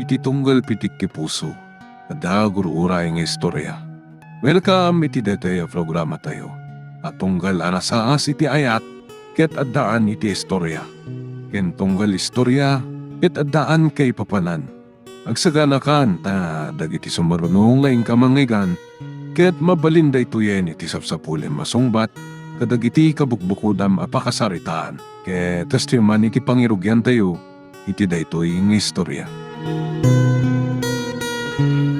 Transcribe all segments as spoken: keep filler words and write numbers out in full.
Ti tunggal pitik ti puso, adda gur-uray nga istorya. Welcome iti daytoy a programatayo a tunggal a nasaas iti ayat ket addaan iti istorya, ken tunggal istorya ket addaan kaipapanan. Agsaganakan ta dagiti sumaruno nga inka mangngeggan ket mabalin daytoyen iti sapsapulim a sungbat kadagiti kabukbukodam a pakasaritaan. Ket kastoy man iti pangirugiantayo iti daytoy nga istorya.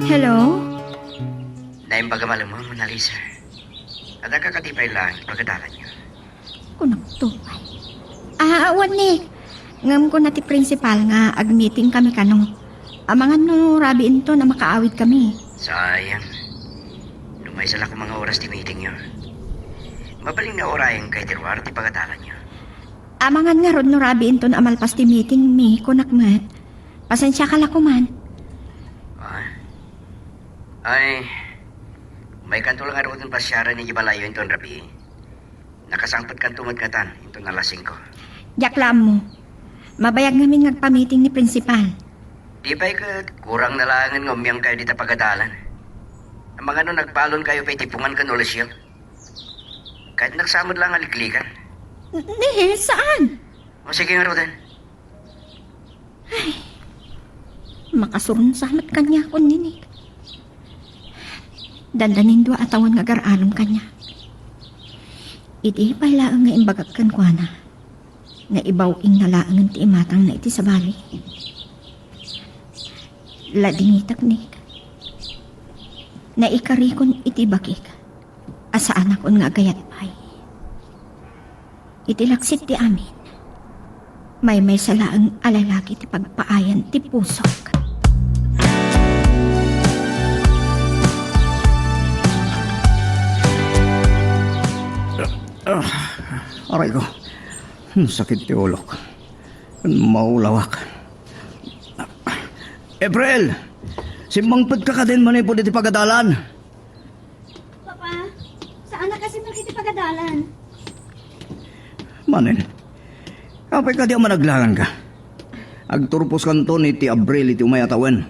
Hello? Naimbag a malemmo, Mona Lisa. Adda ka kadi pay laeng ipagadalanyo? Kunakto pay. Ah, awan ni. Ngem kuna ti principal nga agmeeting kami kano. Amangan no rabiinton a makaawid kami. Sayang. No maysa la koma nga oras ti meetingyo, mabalin nga urayenka iti ruar ti pagadalanyo. Amangan ngarud no rabiinton a malpas ti meetingmi, kunak met. Pasensiaka la koman. Ah? Ay, maykanto la ngaruden pasiaren idiay balayyo inton rabii. Nakasangpetkanto met ngatan inton alas singko. Diak la ammo. Mabayag ngamin nga agpamiting ni principal. Di pay ket kurang na laengen nga ummiangkayo dita pagadalan. Amangan no nagbalonkayo pay ti pungan ken ulisyo. Kayatnak sa met la nga ligligan. N-, ni, saan? O sige ngaruden. Ay, makasurunsa met kaniakon ni Nick. Dandanin dua a tawen nga agar-arom kaniak. Idi pay laeng nga imbagak kenkuana nga ibaw-ingna laengen ti imatangna iti sabali. Ladingitek, Nick. Naikarikon iti bakik a saanakon nga agayat pay. Iti laksid ti amin, maymaysa laeng a lalaki ti pagpaayan ti pusok. Ah, aray ko. Sakit ti ulok. Maulawak. April! Simmangpetka kadin manipud iti pagadalan. Papa, saan a kasi iti pagadalan? Manen, apay kadi a managlangan ka? Agturposkanton iti Abril iti umay a tawen.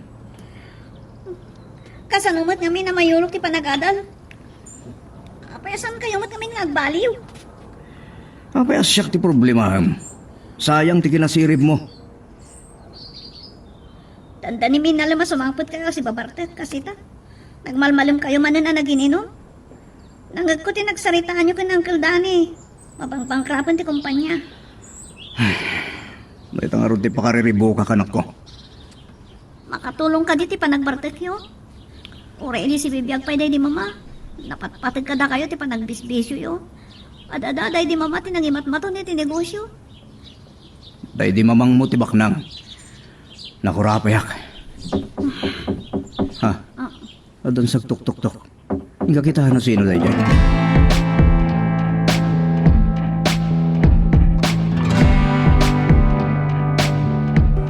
Kasano met ngamin a mayulok ti panagadal? Apay a saankayo met ngamin nga agbaliw? Apay a siak ti problemaem? Sayang ti kinasirib mo. Dandani minalem a sumangpet kayo a sibabartek, kasita. Nagmalmalem kayo manen a nag-ininum. Nangegko ti nagsaritaanyo ken Uncle Danny. Mabangbankrapen ti kumpanya. Dayta ngarud ti pakariribukak, anakko. Makatulong kadi ti panagbartekyo? Uray idi sibibiag pay daydi mama, napatpateg kadakayo ti panagbisbisioyo. Ad-ada daydi mama ti nangimatmaton iti negosio. Daydi mamangmo ti baknang. Nakurapayak. Ha? Ah. Addan sagtuktuktok. Inka kita no sino daydiay.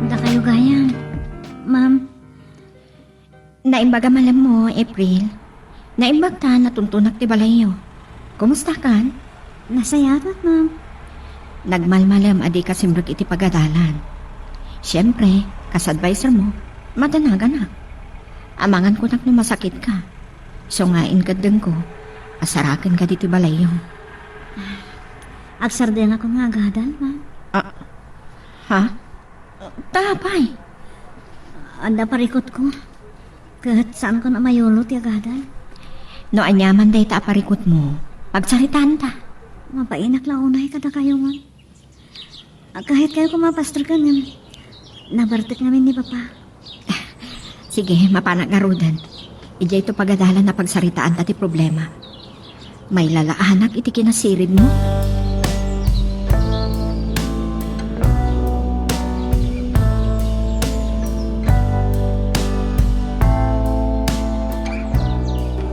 Dakayo gayam, ma'am. Naimbag a malemmo, April. Naimbag ta natuntunak ti balayyo. Kumustakan? Nasayaat, ma'am. Nagmalmalem a dika simrek iti pagadalan. Siempre, kas adviser mo, madanaganak. Amangan kunak no masakitka. Isu nga inkeddengko a saraken kadi ti balayyo. Agsardengako nga agadal, ma'am. Ah, ha? Ta apay? Adda parikutko. Ket saanko a mayulo ti agadal. No aniaman dayta a parikutmo, pagsaritaanta. Mabainak la unay kadakayo, ma'am. Agkahit kayo koma, Pastor, ken ngem nabartek ngamin ni Papa. Sige, mapanak ngaruden. Idiayto pagadalan a pagsaritaanta ti problema. Mailalaanak iti kinasiribmo.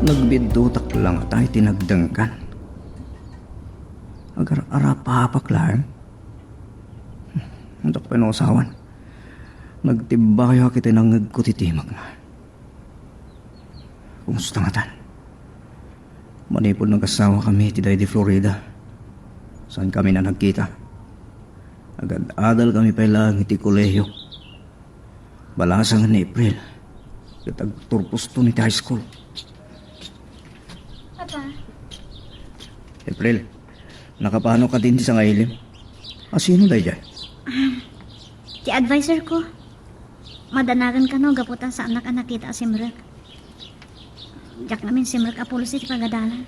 Nagbiddutak la ngata iti nagdengkan. Agar-arapapak laeng. Adda pay no asawan. Nagtibbayak iti nangngegko ti timakna. Kumusta ngatan? Manipud nagasawa kami iti daydi Florida, saan kami a nagkita. Agad-adal kami pay laeng iti kolehio. Balasangen ni April ket agturposton iti high school. Papa. April, nakapano kadi iti sangailim? A, sino daydiay? Ti adviser ko. Madanagan kano gapu ta saannak a nakita a simrek. Diak ngamin simrek a pulos iti pagadalan.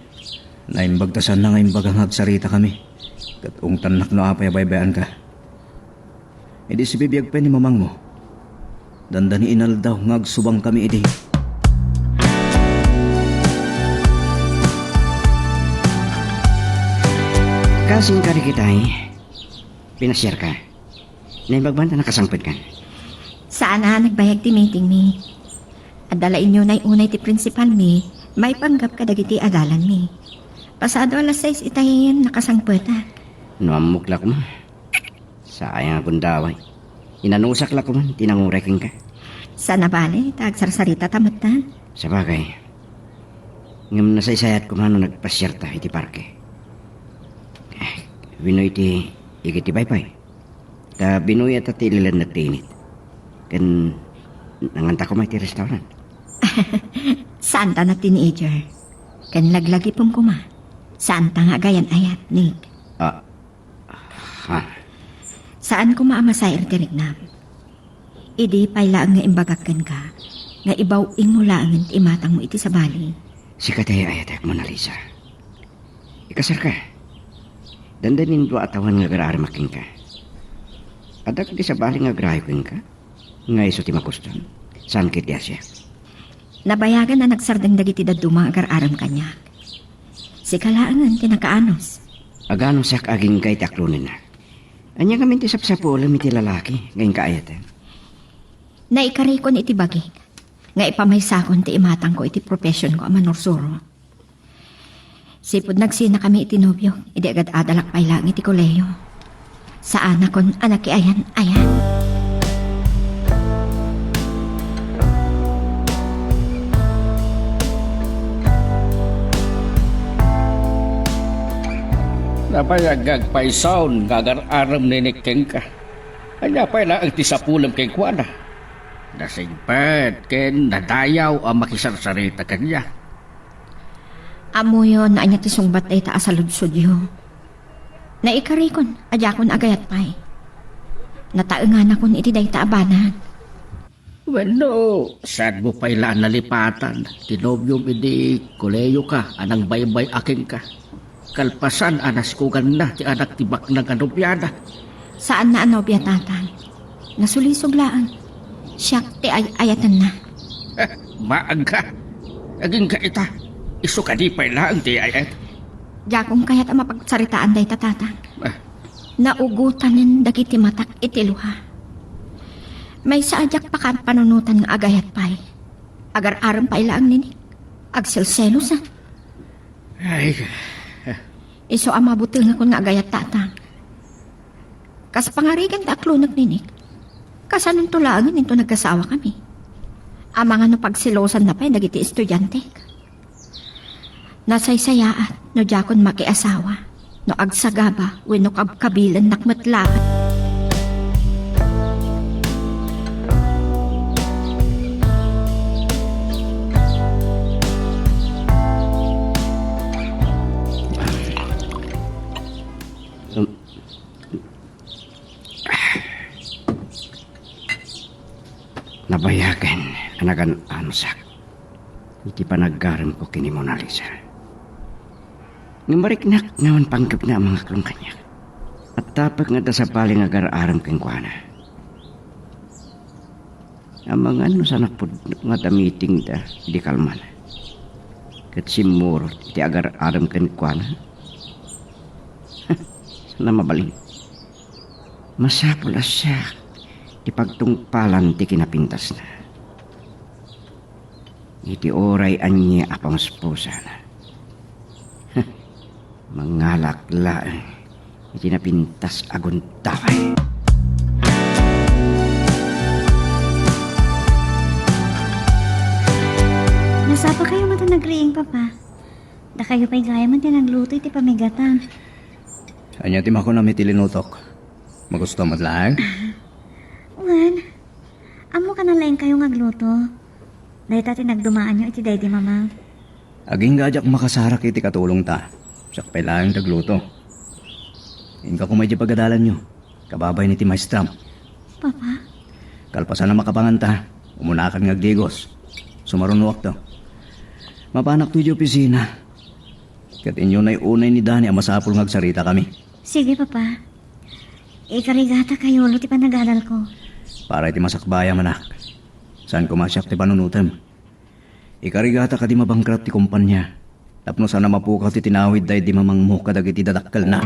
Naimbag ta saanna nga imbaga nga agsaritakami. Ket ungtannak no apay a baybay-anka. Idi sibibiag pay ni mamangmo, dandani inaldaw nga agsubangkami idi. Kasin kadi kitay, pinasiarka. Naimbag man ta nakasangpetkan. Saan a nagbayag ti meeting mi. Adda la inyo nay unay ti principal mi, maipanggap kadagiti adalan mi. Pasado alas sais itay nakasangpetak. No ammok la koma. Sayang a gundaway. Inanusak la koma ti nanguray kenka. Saan a bale, ta agsarsarita ta met ta. Sabagay. Ngem nasaysayat koma no nagpasiarta iti parke. Eh, wenno iti igid ti paypay. Ta binuyat ti ililannak ti init. Ken nanganta koma iti restaurant. Saan ta na teenager. Ken laglagipem koma. Saan ta nga agayan-ayat, Nick. Ah. Ha? Saan koma a masair ti riknam. Idi pay laeng nga imbagak kenka, nga ibaw-ingmo laengen ti imatangmo iti sabali. Sika ti ay-ayatek, Mona Lisa. Ikasarka. Dandanin dua a tawen nga agar-aremak kenka. Adda kadi sabali nga agrayo kenka? Nga isu ti makustom? Saan ket ti Asia? Nabayagan a nagsardeng dagiti dadduma nga agar-arem kaniak. Sika laengen ti nakaanus. Aganusak agingga iti aklonenna. Ania ngamin ti sapsapulem iti lalaki nga inka ayaten? Naikarikon iti bagik nga ipamaysakon ti imatangko iti professionko a manursuro. Sipud nagsinakami iti nobiok idi agad-adalak pay laeng iti kolehiyo. Saanakon a nakiayan-ayan. Nabayag nga agpaysaon nga agar-arem ni Nick kenka. Ania pay laeng ti sapulem kenkuana? Nasingpet ken nadayaw a makisarsarita kaniak. Ammoyon no ania ti sungbat dayta a saludsodyo. Naikarikon a diakon agayat pay. Nataenganakon iti dayta a banag. Wenno, saanmo pay la a nalipatan ti nobiom idi kolehiyoka a nangbaybay-a kenka? Kalpasan a naskuganna ti anak ti baknang a nobiana. Saanna a nobia, Tatang. Nasulisog laeng. Siak ti ay-ayatenna. Maagka. Agingga ita. Isu kadi pay laeng ti ay-ayat. Diakon kayat a mapagsaritaan dayta, Tatang. Ah. Naugotanen dagiti matak iti luha. Maysa a diak pakan panunotan nga agayat pay. Agar-arem pay laeng ni Nick. Agselselosan. Ay. Isu a mabutengakon nga agayat, Tatang. Kas pangarigan ta aklonek ni Nick, kasanonto laengen into nagkasawakami. Amangan no pagselosanna pay dagiti estudiantek. Nasaysayaat no diakon makiasawa, no agsagaba wenno kabkabilennak met laeng. Um, Nabayagen a nagan-anusak iti panaggaremko ken ni Mona Lisa. Ngem mariknak nga awan panggepna a mangaklon kaniak. Attapek nga adda sabali nga agar-arem kenkuana. Amangan no saan a pudno nga adda meetingda idi kalman. Ket simmurot iti agar-arem kenkuana. Saan a mabalin. Masapul a siak ti pagtungpalan ti kinapintasna. Iti uray ania a pamuspusan, mangalak laeng iti napintas a gundaway. Nasapa kayo man ta nagriing, Papa. Dakayo pay gayam ti nagluto iti pamigatan. Ania ti makunam iti linutok? Magusto met laeng? Wen, ammo Kanan laeng kayo nga agluto. Dayta ti nagdumaanyo iti daydi, Mama. Agingga a diak makasarak iti katulongta. Siak pay laeng ti agluto. Inka koma idiay pagadalanyo. Kababain iti maestram. Papa? Kalpasan a makapanganta, umunakan nga agdigos. Sumarunoakto. Mapanakto idiay opisina. Ket inyonay unay ni Dani a masapul nga agsaritakami. Sige, Papa. Ikarigata kayulo ti panagadalko. Para iti masakbayam, anak. Saan koma siak ti panunotem. Ikarigata kadi mabangkrut ti kompania. Tapno saan a mapukaw ti tinawid daydi mamangmo kadagiti dadakkelna.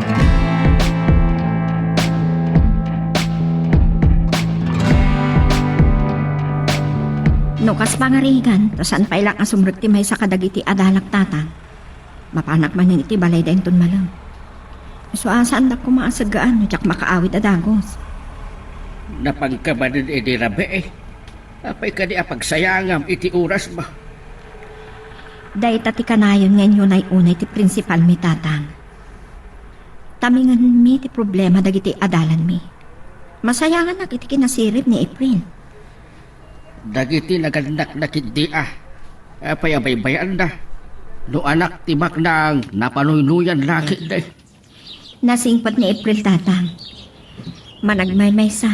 No kas pangarigan, ta saan pay la nga sumrek ti maysa kadagiti adalak, Tatang. Mapanak manen iti balayda inton malem. Isu a saandak koma a seggaan no diak makaawid a dagus. Napanka manen idi rabii. Apay kadi a pagsayangam iti orasmo? Dayta ti kanayon nga inyonay unay ti prinsipalmi, Tatang. Tamingenmi ti problema dagiti adalanmi. Masayanganak iti kinasirib ni April. Dagiti nagannakna ketdi a, apay a baybayanna? No anak ti baknang, napanuynoyan la ketdi. Nasingpet ni April, Tatang. Managmaymaysa,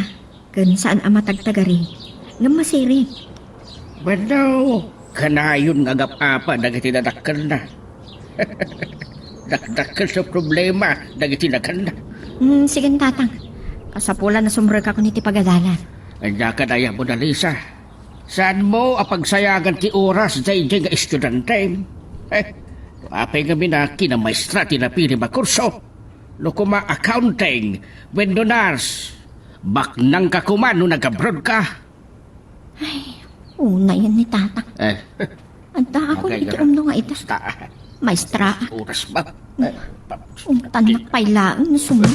ken saan a matagtagari, ngem masirib. Wenno, kanayon nga agap-apa dagiti dadakkelna. Dakdakkel sa problema dagiti naganna. Hmm, sige, Tatang. Kasapulan a sumrekakon iti pagadalan. Ania kadaya, Mona Lisa? Saanmo a pagsayangan ti oras daydiay nga estudiantem? Eh, apay ngamin a kinamaestra ti napilim a kurso? No koma accounting wenno nurse, baknangka koma no nag-abroad ka. Ay, unayen ni Tatang. Eh. Adda ako iti umno nga ita. Basta. Maestra. Oras ba? Eh, pa-, Untanak pay laeng no sumno.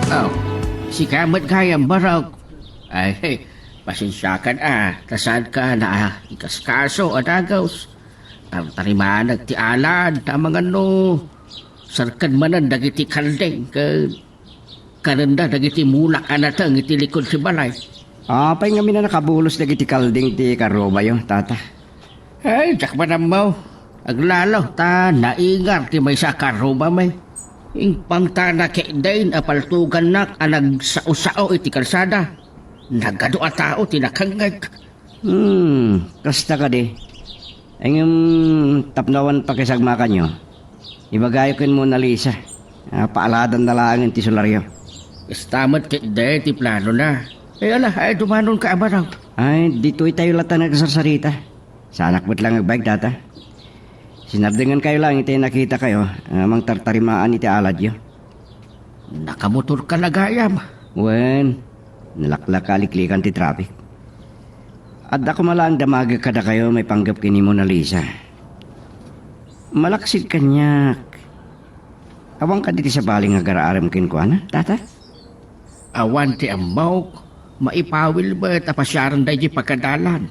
Oh, sika met gayam, Barok. Ay, pasensiakan a, ta saanka naikaskaso a dagus. Tartarimanak ti alad, amangan no sarkan manen dagiti kalding, ket kanenda dagiti mulak a nateng iti likud ti balay. Apay ngamin a nakabulos dagiti kalding ti karrubayo, Tata? Ay, diak man ammo. Aglalo ta naingar ti maysa a karrubami. Impangtana ketdin a paltugannak a nagsao-sao iti kalsada. Nagadu a tao ti nakangngeg. Hmm, kasta kadi. Ngem tapno awan pakisagmakanyo, ibagayo ken Mona Lisa a paaladanna laengen ti solaryo. Kasta met ketdi ti planona. Ay, ala, ay, dumanonka a Barok. Ay, ditoy tayo latta nagsarsarita. Saanak met la nga agbaeg, Tata. Sinardengenkayo laeng iti nakitakayo a mangtartarimaan iti aladyo. Nakamotorka la gayam. Wen, nalaklaka a liklikan ti traffic. Adda koma laeng damagek kadakayo maipanggep ken ni Mona Lisa. Malaksid kaniak. Awan kadi ti sabali nga agar-arem kenkuana, Tata? Awan ti ammok, maipawil met a pasiaren daydi pagadalan.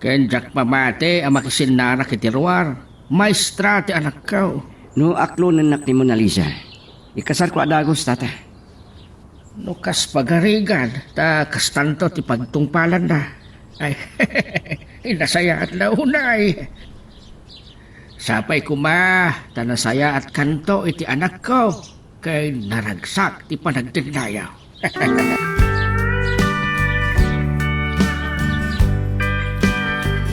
Ken diak pamati a makisinnarak iti ruar. Maestra ti anakko. No aklonennak ni Mona Lisa, ikasarko a dagus, Tata. No kas pagarigan, ta kastanto ti pagtungpalanna. Ay, nasayaatna unay. Sapay koma, ta nasayaatkanto iti anakko. Ken naragsak ti panagdennaya.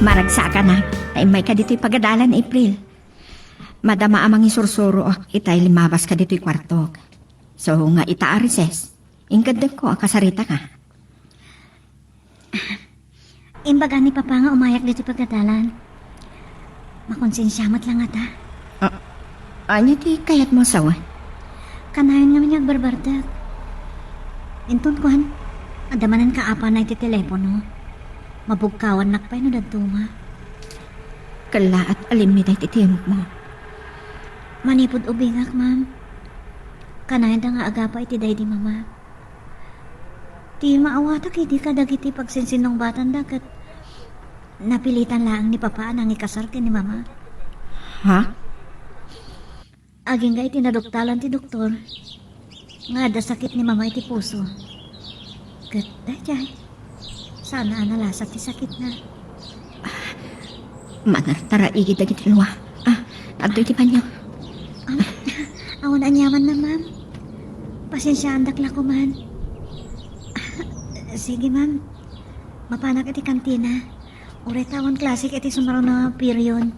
Maragsakan a, ta immayka ditoy pagadalan, April. Madama a mangissursuro itay limabaska ditoy kuartok. So, nga ita a recess, inkeddengko a kasaritaka. Imbaga ni Papa nga umayak ditoy pagadalan. Makonsensia met la ngata. Ah, ania ti kayatmo a sawen? Kanayon ngamin nga agbarbartek. Inton kuan, adda manen kaapana iti telepono. Mabugkawannak pay no dadduma. Kellaat a limmida iti tiempmo. Manipud ubingak, ma'am. Kanayonda nga agapa iti daydi mama. Ti maawatak idi kadagiti pagsinsinnungbatanda ket napilitan laeng ni Papa a nangikasar ken ni Mama. Ha? Agingga iti naduktalan ti doktor nga adda sakit ni Mama iti puso. Ket daydiay, saan a nalasat ti sakitna. Manartaraigi dagiti lua. Ah, adtoy ti banio. Am, awan aniamanna, ma'am. Pasensiaandak la koman. Sige, ma'am. Mapanak iti kantina. Uray ta awan klasek iti sumaruno a period.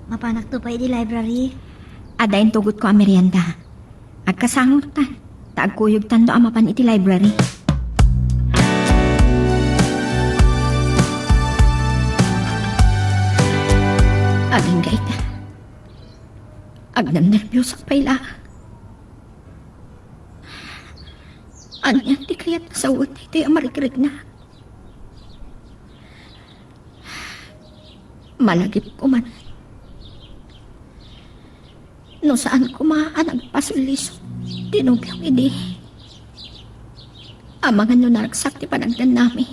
Mapanakto pay iti library. Adda intugotko a merienda. Agkasangortan, ta agkuyogtan no a mapan iti library. Agingga ita. Agnernerbiosek pay la. Ania ti kayat a sawen daytoy a marikriknak? Malagipko manen. No saan koma a nagpasullisog ti nobiom idi, amangan no naragsak ti panagdannami.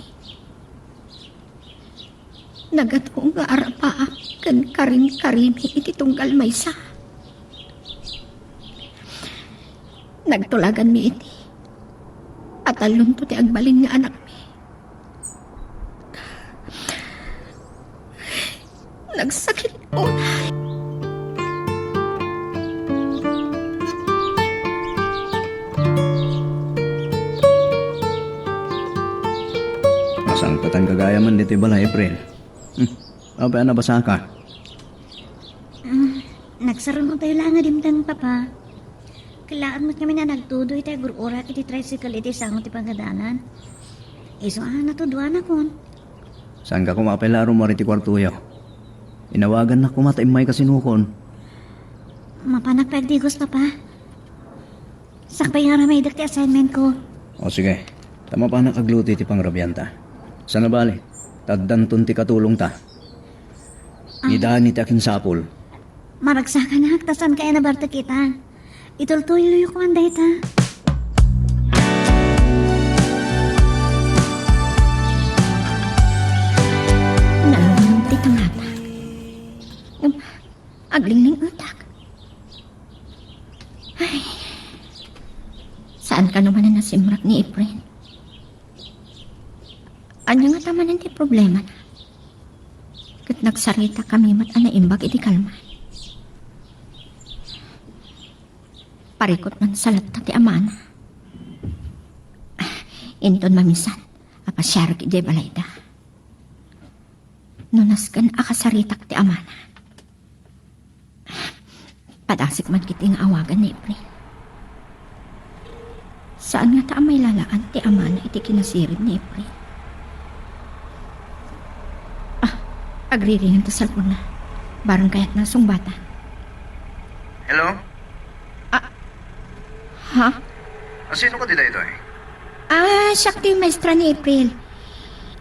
Nagadu nga arapaak ken karinkarimi iti tunggal maysa. Nagtulaganmi iti atallonto ti agbalin nga anakmi. Nagsakit unay. Masangpetan gagayamen ditoy balay, April. Hmm. Apay a nabasaka? Ah, nagsaruno tayo lang nga dimteng, Papa. Kellaan met ngamin a nagtudo iti agur-urak iti tricycle iti sango ti pagadalan. Isu a natuduanakon. Saanka koma pay la a rummuar iti kuartoyo. Inawagannak koma ta immay kasinokon. Mapanak pay agdigos, Papa. Sakbay nga aramidek ti assignment ko. O sige, ta mapanak agluto iti pangrabianta. Saan a bale, ta addanton ti katulongta. Ah. Ni Dani ti akinsapul. Maragsakanak, ta saan kaya nabartek ita? Itultuloyko man dayta. Nalunong ti tangata. Ngem, aglinglingetak. Ay, saan kano manen a simrek ni Efren? Ania ngata manen ti problemana? Ket nagsaritakami met a naimbag iti kalman. Parikut man sa latta ti amana. Inton mamisan a pasiarek idiay balayda. No nasken a kasaritak ti amana, padasek man ketdi nga awagan ni Efren. Saan ngata a mailalaan ti amana iti kinasirib ni Efren. Ah, agriringan ti cellphone-na. Barang kayatna a sungbatan. Hello? Ah, ha? Asino kadi daytoy? Ah, siak ti maestra ni April.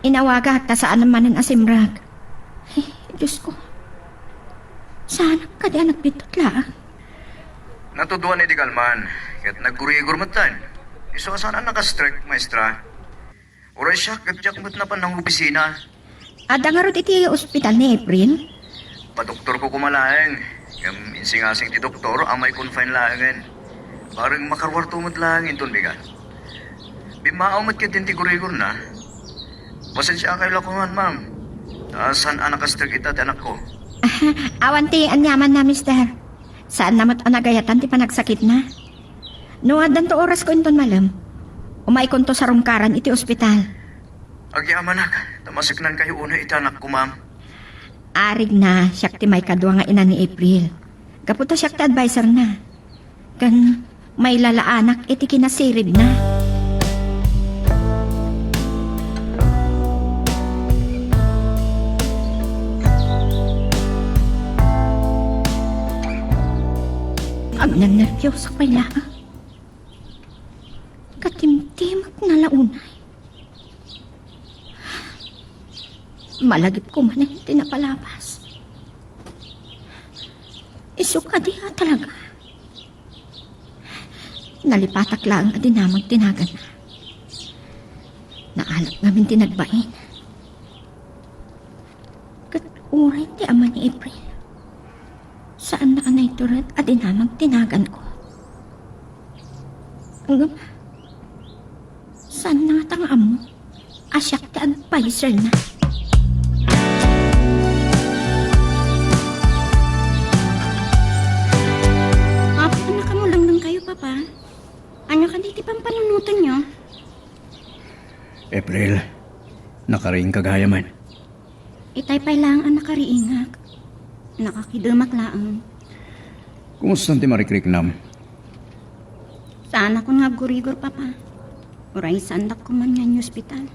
Inawagak ta saan manen a simrek. Ay, Diyos ko. Saanak kadi a nagbiddut laeng? Natuduan idi kalman, ket nagkurigor metten. Isu a saan a nakastrek, maestra. Uray siak, ket diak met napan nangopisina. Adda ngarud iti ospital ni April? Padoktorko koma laeng. Ngem insingasing ti doktor a mai-confine laengen. Bareng makaruarto met laeng inton bigat. Bimmaaw met ketdin ti gurigorna. Pasensiakayo la koman, ma'am. Ta saan a nakastrek ita ti anakko. Awan ti aniamanna, mister. Saanna met a nagayatan ti panagsakitna. No addanto orasko inton malem, umaykonto sarungkaran iti ospital. Agyamanak, ta maseknankayo unay iti anakko, ma'am. Arigna, siak ti maikadua nga ina ni April. Gapu ta siak ti advisorna. Ken mailalaanak iti kinasiribna. Agnernerbiosek pay laeng. Katimtimekna la unay. Malagipko manen ti napalabas. Isu kadi a talaga? Nalipatak laeng a dinamag ti naganna. Naalak ngamin ti nagbain. Ket uray ti ama ni April, Saanna a naitured a dinamag ti naganko. Ngem, saanna ngata nga ammo a siak ti adviserna. Apay a nakamulanglang kayo, Papa? Ania kadi ti pampanunotenyo? April, nakariingka gayamen. Itay pay laeng a nakariingak. Nakakidemak laeng. Kumusta ti marikriknam? Saanakon nga aggurigor, Papa. Uray saandak koma nga inyospital.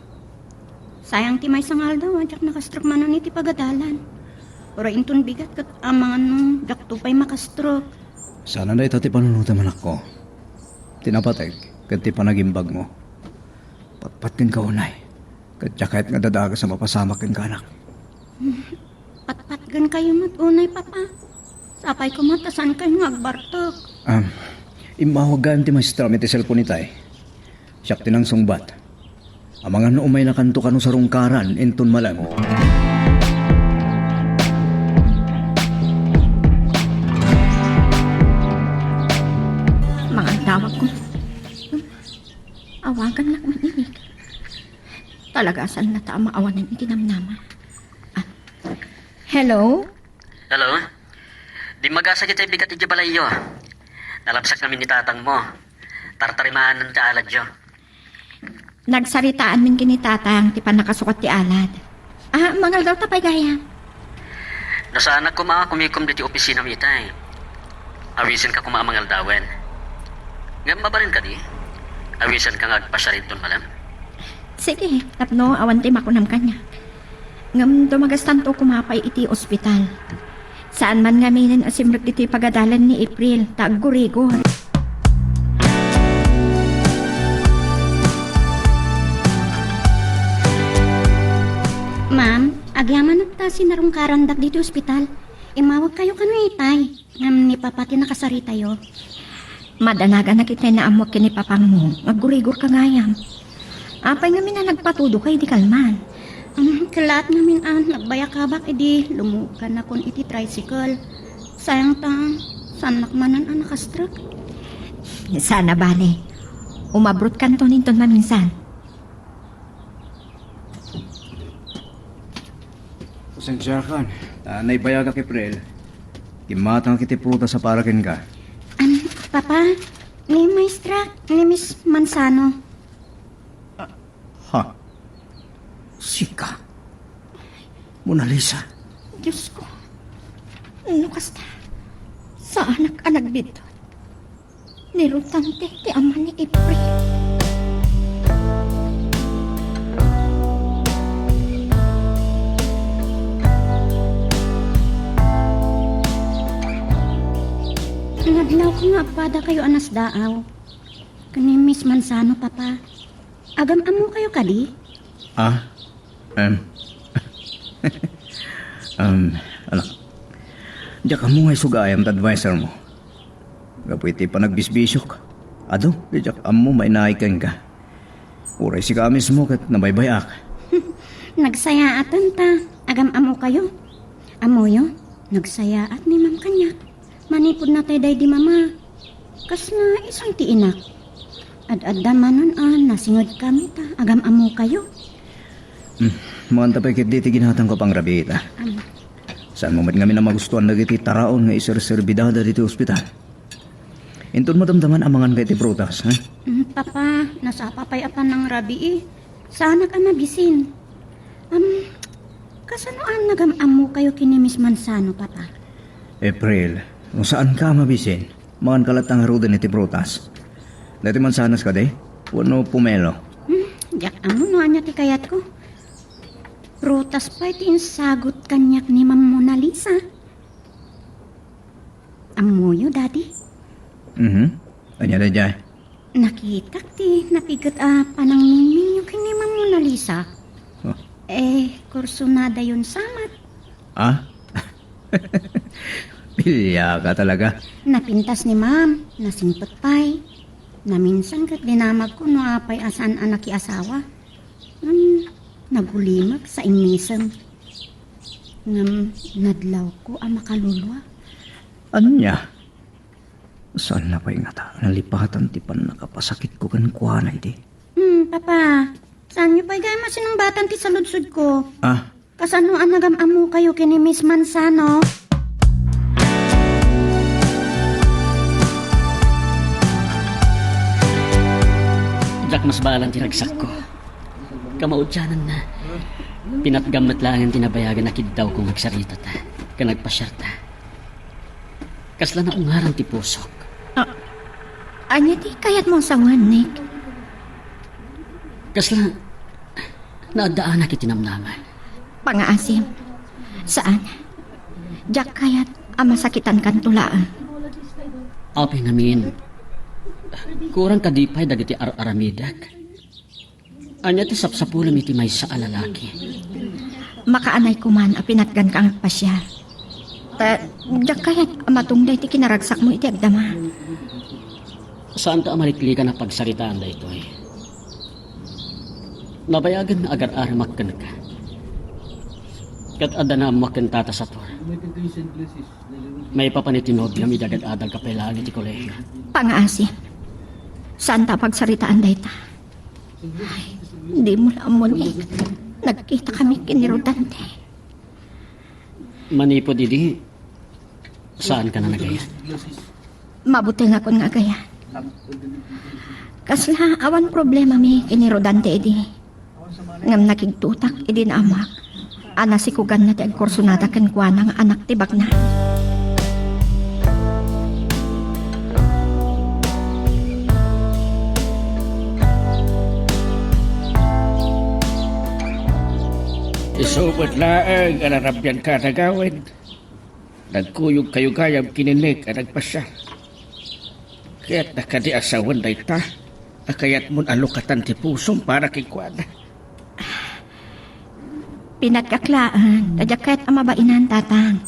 Sayang ti maysa nga aldaw a diak nakastrok manen iti pagadalan. Uray inton bigat ket amangan no diakto pay makastrok. Saan a dayta ti panunotem, anakko. Ti napateg ket ti panagimbagmo. Patpat kenka unay. Ket diak kayat nga dadages a mapasamak kenka, anak. Patpatgen kayo met unay, Papa. Sapay koma ta saan kayo nga agbartek. Ah, immawag gayam ti maestram iti cellphone itay. Siak ti nangsungbat. Amangan no umaynakanto kano sarungkaran inton malem. Mangandawag ko. Awagannak man inik. Talaga, saanna ta a maawanan iti namnama. Ah. Hello? Hello? Dimmagasag itay bigat idiay balayyo. Nalabsak ngamin ni tatangmo. Tartarimaanna ti aladyo. Nagsaritaanmin ken ni tatang ti pannakasukat ti alad. Ah, mangaldaw ta pay gayam. No saanak koma a kumikom ditoy opisinam itay, awisenka koma a mangaldawen. Ngem mabalin kadi? Awisenka nga agpasiar inton malem? Sige, tapno awan ti makunam kaniak. Ngem dumagastanto koma pay iti ospital. Saan man ngaminen a simrek ditoy pagadalan ni April, ta aggurigor. Ma'am, agyamanak ta sinarungkarandak ditoy ospital. Immawag kayo kano itay. Ngem ni Papa ti nakasaritayo. Madanaganak itay naammoak ken ni Papangmo nga aggurigorka gayam. Apay ngamin a nagpatudoka idi kalman? Um, kellaat ngamin a nagbayakabak idi lumugannakon iti tricycle. Sayang ta, saannak manen a nakastrek. Saan a bale. Umabrotkanton inton maminsan. Pasensiakan, ta naibayagak, April. Kimmatangak iti prutas a para kenka. Am, Papa, ni Maestra, ni Miss Manzano. Ha? Sika? Mona Lisa? Diosko, no kasta, saanak a nagbiddut. Ni Rutante ti ama ni April. Nadlawko nga agpadakayo a nasdaaw ken ni Miss Manzano, Papa. Agam-ammokayo kadi? Ah? Em. Em, anak. Diak ammo nga isu gayam ti adviser mo. Gapu iti panagbisbisiok. Adu, diak ammo mainaig kenka. Uray sika mismo ket nabaybay-ak. Nagsayaaten ta. Agam-ammokayo. Ammoyo, nagsayaat ni Ma'am kaniak. Manipud natay daydi Mama, kasla isu ti inak. Ad-adda manen a nasingedkami ta agam-ammokayo. Hmm, maanta pay ketdi ti ginatangko a pangrabii ita. Am. Saanmo met ngamin a magustuan dagiti taraon nga iserserbidada ditoy ospital? Inton madamdaman a manganka iti prutas, ha? Mm, Papa, nasapa pay a panangrabii. Saanak a mabisin. Am, kasano a nagam-ammokayo ken ni Miss Manzano, Papa? April, no saanka a mabisin, manganka latta ngaruden iti prutas. Daytoy mansanas kadi? Wenno pomelo? Hmm, diak ammo no ania ti kayatko. Prutas pay ti insagut kaniak ni Ma'am Mona Lisa. Ammoyo, Daddy? Mhm. Ania daydiay? Nakitak ti napiget a panangmingmingyo ken ni Ma'am Mona Lisa. Oh. Eh, kursunadayon sa met. Ah? Piliaka talaga. Napintas ni Ma'am, nasingpet pay. Naminsan ket dinamagko no apay a saan a nakiasawa. Hmm, nagulimek sa immisem. Ngem nadlawko a makaluluag. Ania? Saanna pay ngata a nalipatan ti pannakapasakitko kenkuana idi? Hmm, Papa, saanyo pay gayam a sinungbatan ti saludsodko? Ah, Kasano a nagam-ammokayo ken ni Miss Manzano? Diak masbalan ti ragsakko. Kamaudiananna, pinatgam met laengen ti nabayagan a kiddawko nga agsaritata ken agpasiarta. Kasla naungaran ti pusok. Ah, ania ti kayatmo a sawen, Nick? Kasla naaddaanak iti namnama. Pangaasim. Saan. Diak kayat a masakitankanto laeng. Apay ngamin, kurang kadi pay dagiti ar-aramidek? Ania ti sapsapulem iti maysa a lalaki? Makaanay koman a pinatganka nga agpasiar. Ta, diak kayat a matungday ti kinaragsakmo iti agdama. Saanta a maliklikan a pagsaritaan daytoy. Nabayagen nga agar-aramak kenka. Ket adda naammoak ken Tata Sator. Maipapan iti nobiam idi agad-adalka pay laeng iti kolehio. Pangaasim. Saanta a pagsaritaan dayta. Ay, dimo la ammo ni nagkitakami ken ni Rodante. Manipud idi, saanka a nagayat? Mabutengakon nga agayat. Kasla awan problemami ken ni Rodante idi. Ngem nakigtutak idi naammoak a nasikuganna ti agkursunada kenkuana nga anak ti bagna. Isu met laeng a narabianka a nagawen. Nagkuyogkayo gayam ken ni Nick a nagpasiar. Kayatna kadi a sawen dayta a kayatmon a lukatan ti pusom para kenkuana? Pinatgak laeng ta diak kayat a mabainan, Tatang.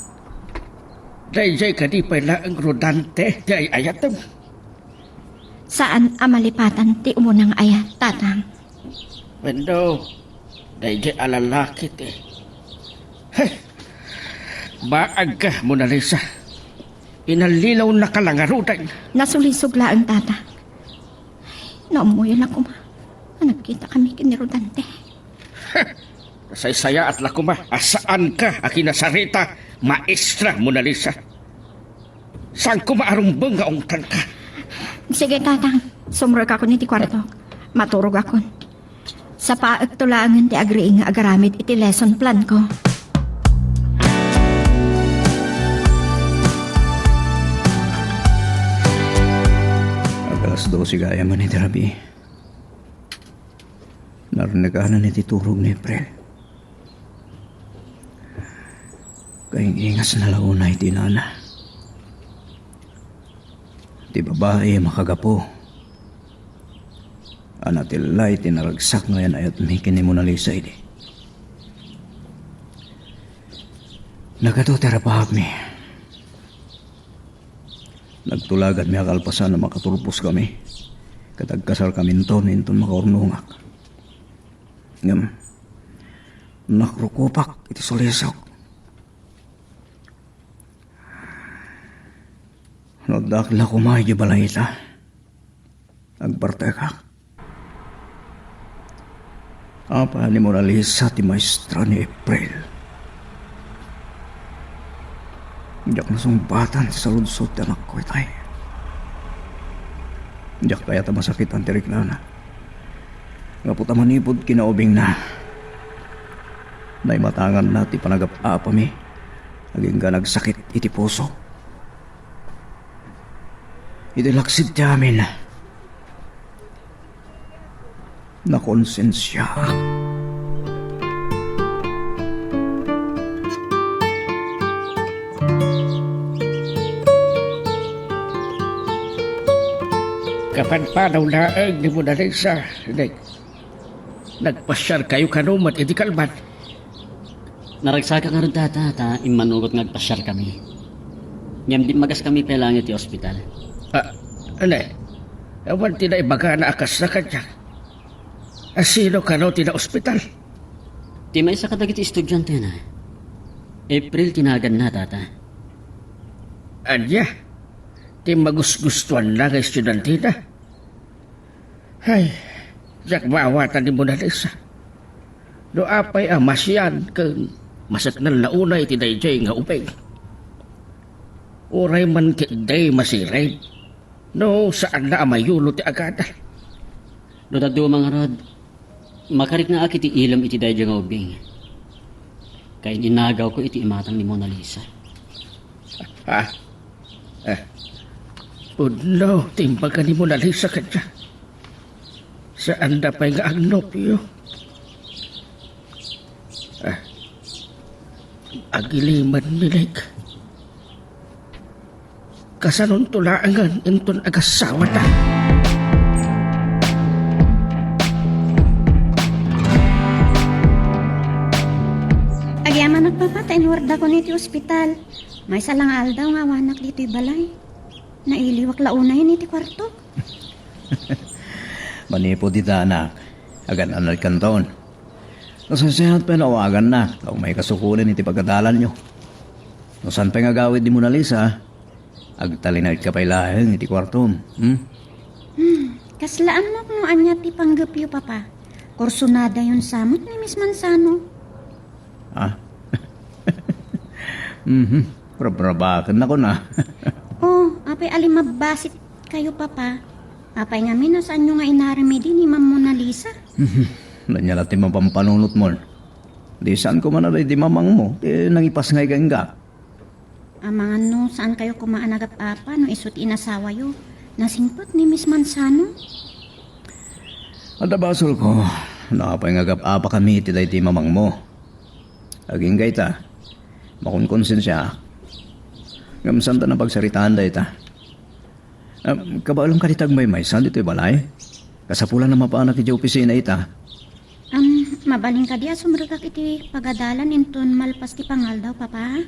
Daydiay kadi pay laeng Rodante ti ay-ayatem? Saan a malipatan ti umuna nga ayat, Tatang. Wenno, daydiay a lalaki ti, he! Baagka, Mona Lisa. Inallilawnaka la ngaruden. Nasulisog laeng, Tata. Naammoyo la koma a nagkitakami ken ni Rodante. Nasaysayaat la koma a saanka a kinasarita, Maestra Mona Lisa. Saan koma a rumbeng nga ungtanka? Sige, Tatang. Sumrekakon iti kuartok. Maturogakon. Sapaekto laengen ti agriing nga agaramid iti lesson planko. Ag-alas dose gayam iti rabii. Narnekanan iti turog ni April. Kaing-ingasna la unay ti inana. Ti babai a makagapu a natilla iti naragsak nga ay-ayatmi ken ni Mona Lisa idi. Nagadu ti rapaapmi. Nagtulaganmi a kalpasan a makatulposkami ket agkasarkaminton inton makaurnongak. Ngem, nakrukopak iti sulisok. No addaak la koma idiay balayta, agbartekak. Apay a ni Mona Lisa ti maestra ni April? Diak nasungbatan ti saludsod ti anakko itay. Diak kayat a masakitan ti riknana. Gapu ta manipud kinaubingna, naimatanganna ti panagap-apami agingga nagsakit iti puso. Iti laksid ti amin, nakonsensiaak. Kapanpanaw laeng ni Mona Lisa, Nick. Nagpasiarkayo kano met idi kalman? Naragsakak ngarud, Tata, ta immanugot nga agpasiarkami. Ngem dimmagas kami pay laeng iti ospital. Ah, ania? Awan ti naibagana a kasta kaniak. A sino kano ti naospital? Ti maysa kadagiti estudiantena. April ti naganna, Tata. Ania? Ti magusgustuanna nga estudiantena? Ay, diak maawatan ni Mona Lisa. No apay a masian ken maseknanna unay iti daydiay nga ubing. Uray man ketdi masirib, no saanna a mayulo ti agada. No dadduma ngarud, makariknaak iti ilem iti daydiay nga ubing. Kain-inagawko iti imatang ni Mona Lisa. Ha? Eh, pudno ti imbaga ni Mona Lisa kaniak. Saanda pay nga agnobio. Eh, agilimed ni Nick. Kasanonto laengen inton agasawata? Agyamanak, Papa, ta inwardakon iti ospital. Maysa la nga aldaw nga awanak ditoy balay. Nailiwak la unayen iti kuartok. Manipud ita, anak, agan-anadkanton. Nasenseat pay no awagannak ta umayka sukonen iti pagadalanyo. No saan pay nga agawid ni Mona Lisa, agtalinaedka pay laeng iti kuartom, hmm? Hmm, kasla ammok no ania ti panggepyo, Papa. Kursunadayon sa met ni Miss Manzano. Ah? Mhm. Rabrabakennaka kuna. Oh, apay a limabbasit kayo, Papa? Apay ngamin a saanyo nga inaramid ni Ma'am Mona Lisa? Mhm. Ania la ti mapampanunotmo? Di saan koma a daydi mamangmo ti nangipasngay kenka. Amangan no saan kayo koma a nagap-apa no isu ti inasawayo. Nasingpet ni Miss Manzano. Adda basolko no apay nga agap-apakami iti daydi mamangmo. Agingga ita, makonkonsensiaak. Ngem saanta a pagsaritaan dayta. Em, kabaelem kadi ti agmaymaysa ditoy balay? Kasapulan a mapanak idiay opisina ita. Am, mabalin kadi a sumrekak iti pagadalan inton malpas ti pangaldaw, Papa?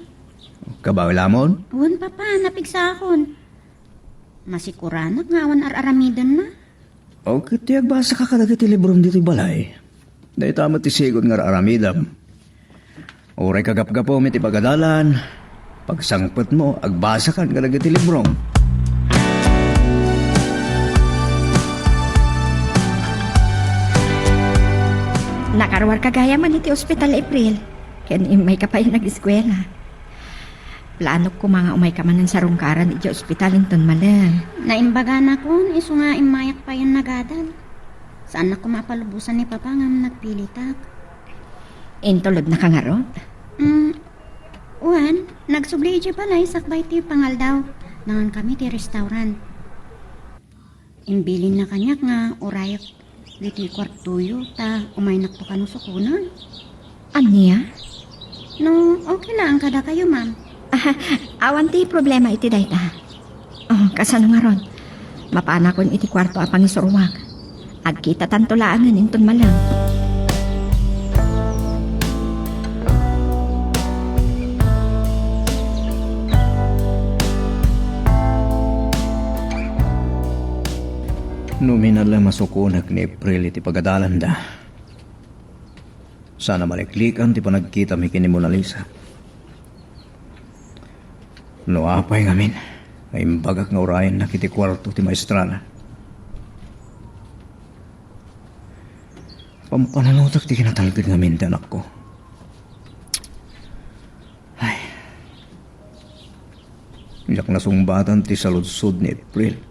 Kabaelamon? Wen, Papa, napigsaakon. Masikuranak nga awan ar-aramidenna. O, ket ti agbasaka kadagiti librom ditoy balay, dayta met ti sigud nga ar-aramidem. Uray kagapgapum iti pagadalan, pagsangpetmo, agbasakan kadagiti librom. Nakaruarka gayam iti ospital, April, ken immayka pay nag-eskuela. Planok koma nga umayka manen sarungkaran idiay ospital inton malem. Naimbaganak, isu nga immayak payen nagadan. Saannak koma a palubosan ni Papa ngem nagpilitak. Intulodnaka ngarud? Mm, wen, nagsubli idiay balay sakbay ti pangaldaw. Nangankami ti restaurant. Imbilinna kaniak nga urayek ditoy kuartoyo ta umaynakto kano sukonen. Ania? No, okay laeng kadakayo, ma'am. Ah, awan ti problema iti dayta. Oh, kasano ngarud? Mapanakon iti kuarto a pangisuruak. Agkitatanto laengen inton malem. No minalem a sukonek ni April iti pagadalanda, saan a maliklikan ti panagkitami ken ni Mona Lisa. No apay ngamin nga imbagak nga urayennak iti kuarto ti maestrana, pampananutek ti kinatalged ngamin ti anakko. Ay. Diak nasungbatan ti saludsod ni April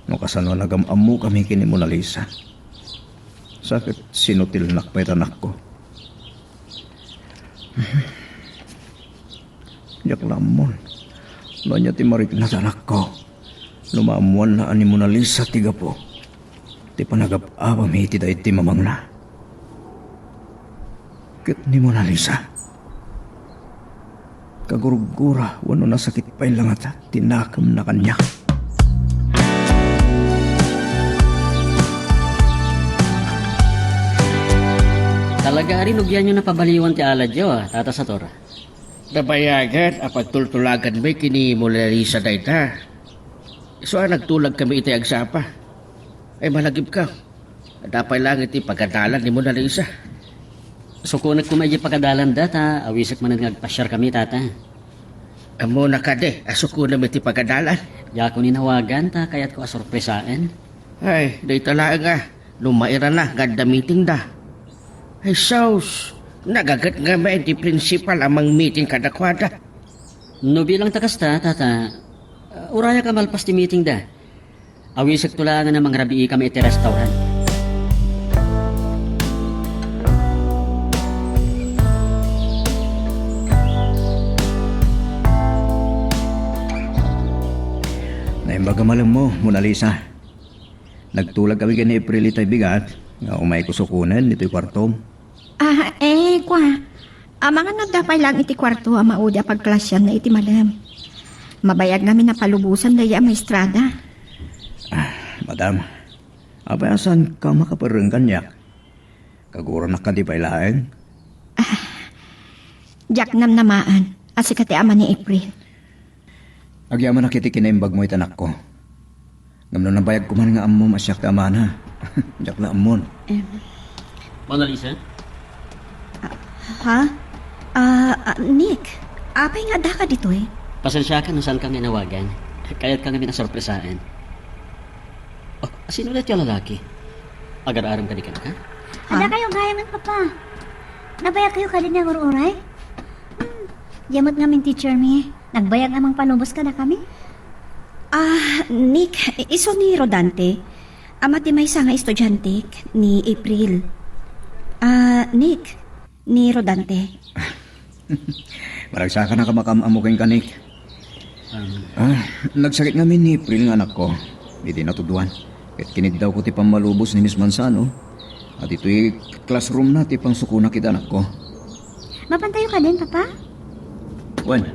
no kasano a nagam-ammokami ken ni Mona Lisa. Sa ket sinutilnak pay ti anakko. Diak la ammon no ania ti marikna ti anakko no maammoanna a ni Mona Lisa ti gapu ti panagap-apami iti daydi mamangna. Ket ni Mona Lisa, kagurgura wenno nasakit pay la ngata ti nakemna kaniak. Talaga a rinugianyo napabaliwan ti aladyo, ah, Tata Sator. Nabayagan a pagtultulaganmi ken ni Mona Lisa dayta. Isu a nagtulagkami iti agsapa. Ay, malagipka. Adda pay laeng iti pagadalan ni Mona Lisa. Sukonek koma idiay pagadalanda ta awisek manen nga agpasiarkami, Tata. Ammona kadi a sukonem iti pagadalan? Diakon inawagan ta kayatko a sorpresaen. Ay, dayta laeng a, no mairana nga adda meetingda. Ay, sus, nagaget ngamin ti principal a mangmeeting kadakuada. No bilang ta kasta, tata, urayak a malpas ti meetingda. Awisekto laengen a mangrabiikami iti restaurant. Naimbag a malemmo, Mona Lisa. Nagtulagkami ken ni April itay bigat nga umayko sukonen ditoy kuartom. Ah, eh, kua. Amangan adda pay laeng iti kuarto a maudi a pagklasianna iti malem. Mabayag ngamin a palubosan daydi a maestrada. Ah, madam, apay a saanka makaperreng kaniak? Kaguronak kadi pay laeng? Diak namnamaen a sika ti ama ni April. Agyamanak iti kinaimbagmo iti anakko. Ngem no nabayagko man nga ammom a siak ti amana, diak la ammon. Em. Mona Lisa? Ah, ha? Ah, ah, Nick, apay nga addaka ditoy? Pasensiaka no saanka nga inawagan. Kayatka ngamin a sorpresaen. Oh, sino daytoy a lalaki? Agar-arem kadi kenka? Ha? Adda kayo gayamen, Papa. Nabayag kayo kadi nga agur-uray? Hmm, diay met ngamin teacher mi. Nagbayag a mangpalubos kadakami? Ah, Nick, isu ni Rodante. Ama ti maysa nga estudiantek, ni April. Ah, Nick, ni Rodante. Maragsakanak a makaam-ammo kenka, Nick. Um, Ah, nagsakit ngamin ni April nga anakko iti natuduan. Ket kiniddawko ti pammalubos ni Miss Manzano. At itoy classroom na ti pangsukonak iti anakko. Mapantayo kadin, Papa? Wen,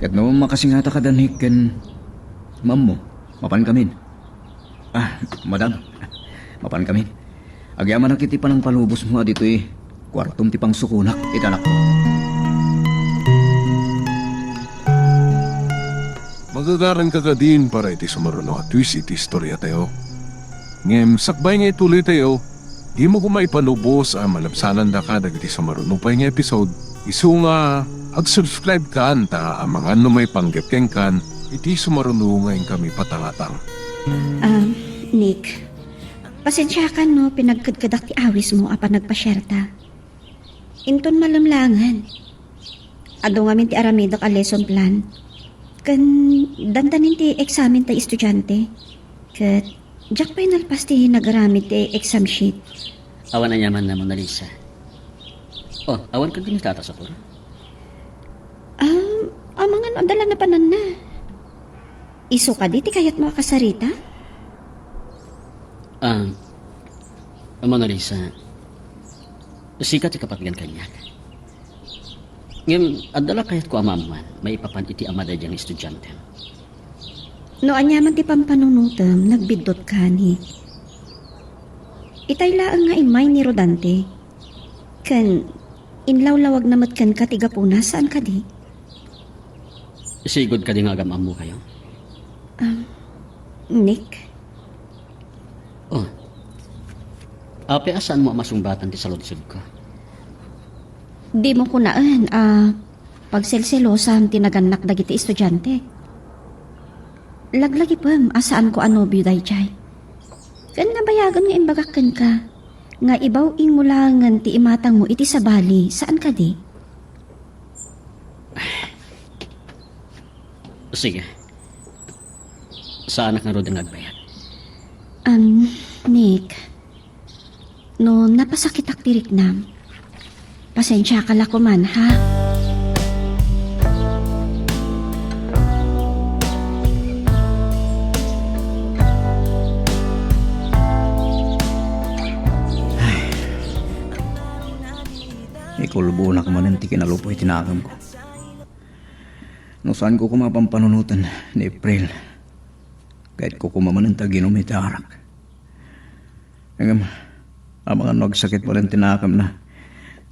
ket no makasingata kada Nick ken mammo, mapan kamin. Ah, madam, mapan kami. Agyamanak iti panangpalubosmo a ditoy kuartom ti pangsukonak iti anakko. Magagaranka kadin para iti sumaruno a twist iti istoriatayo. Ngem sakbay nga ituloytayo, dimo koma ipalubos a malabsanandaka dagiti sumaruno pay nga episode. Isu nga, ag-subscribekan ta amangan no maipanggep kenkan iti sumaruno nga inkami patangatang. Ah, Nick, pasensiakan no pinagkedkedak ti awismo a panagpasiarta. Inton malem laengen, adu ngamin ti aramidek a lesson plan. Ken dandanin ti eksamen tay estudiante. Ket diak pay nalpas ti nagaramid ti exam sheet. Awan aniamanna, Mona Lisa. Oh, awan kadi ni Tata Socorro? Um, amangan no adda la napananna. Isu kadi ti kayatmo a kasarita? Ah, Mona Lisa, sika ti kapatgan kaniak. Ngem adda la kayatko a maammuan maipapan iti ama daydiay nga estudiantem. No aniaman ti pampanunotem, nagbiddut ka, Nick. Itay laeng nga immay ni Rodante, ken inlawlawagna met kenka ti gapuna, saan kadi? Sigud kadi nga agam-ammokayo? Ah, Nick? Oh. Apay a saanmo a masungbatan ti saludsodko? Dimo kunaen a pagselselosam ti nagannak dagiti estudiante. Laglagipem a saanko a nobio daydiay. Ken nabayagen nga imbagak kenka nga ibaw-ingmo laengen ti imatangmo iti sabali, saan kadi? Sige. Saanak ngarud nga agbayag. Am, Nick, no napasakitak ti riknam, pasensiaka la koman, ha? Ay. Ikulbonak manen ti kinalupoy ti nakemko. No saanko koma pampanunoten ni April, kayatko koma manen ti aginom iti arak. Ngem, amangan no agsakit manen ti nakemna,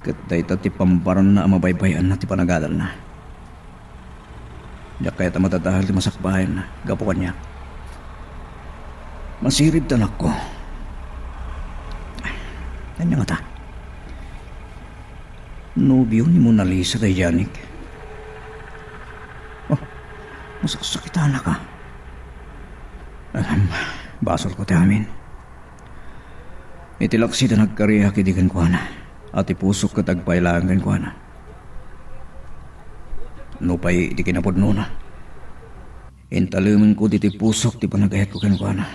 ket dayta ti pambaranna a mabaybay-anna ti panagadalna. Diak kayat a madadael ti masakbayanna gapu kaniak. Masirib ti anakko. Ania ngata? Nobio ni Mona Lisa daydiay, Nick? Nasaksakitanaka. Alam, basolko ti amin. Iti laksi ti nagkariak idi kenkuana, a ti pusok ket agpailaeng kenkuana. Nupay iti kinapudnona, intalemenko ditoy pusok ti panagayatko kenkuana.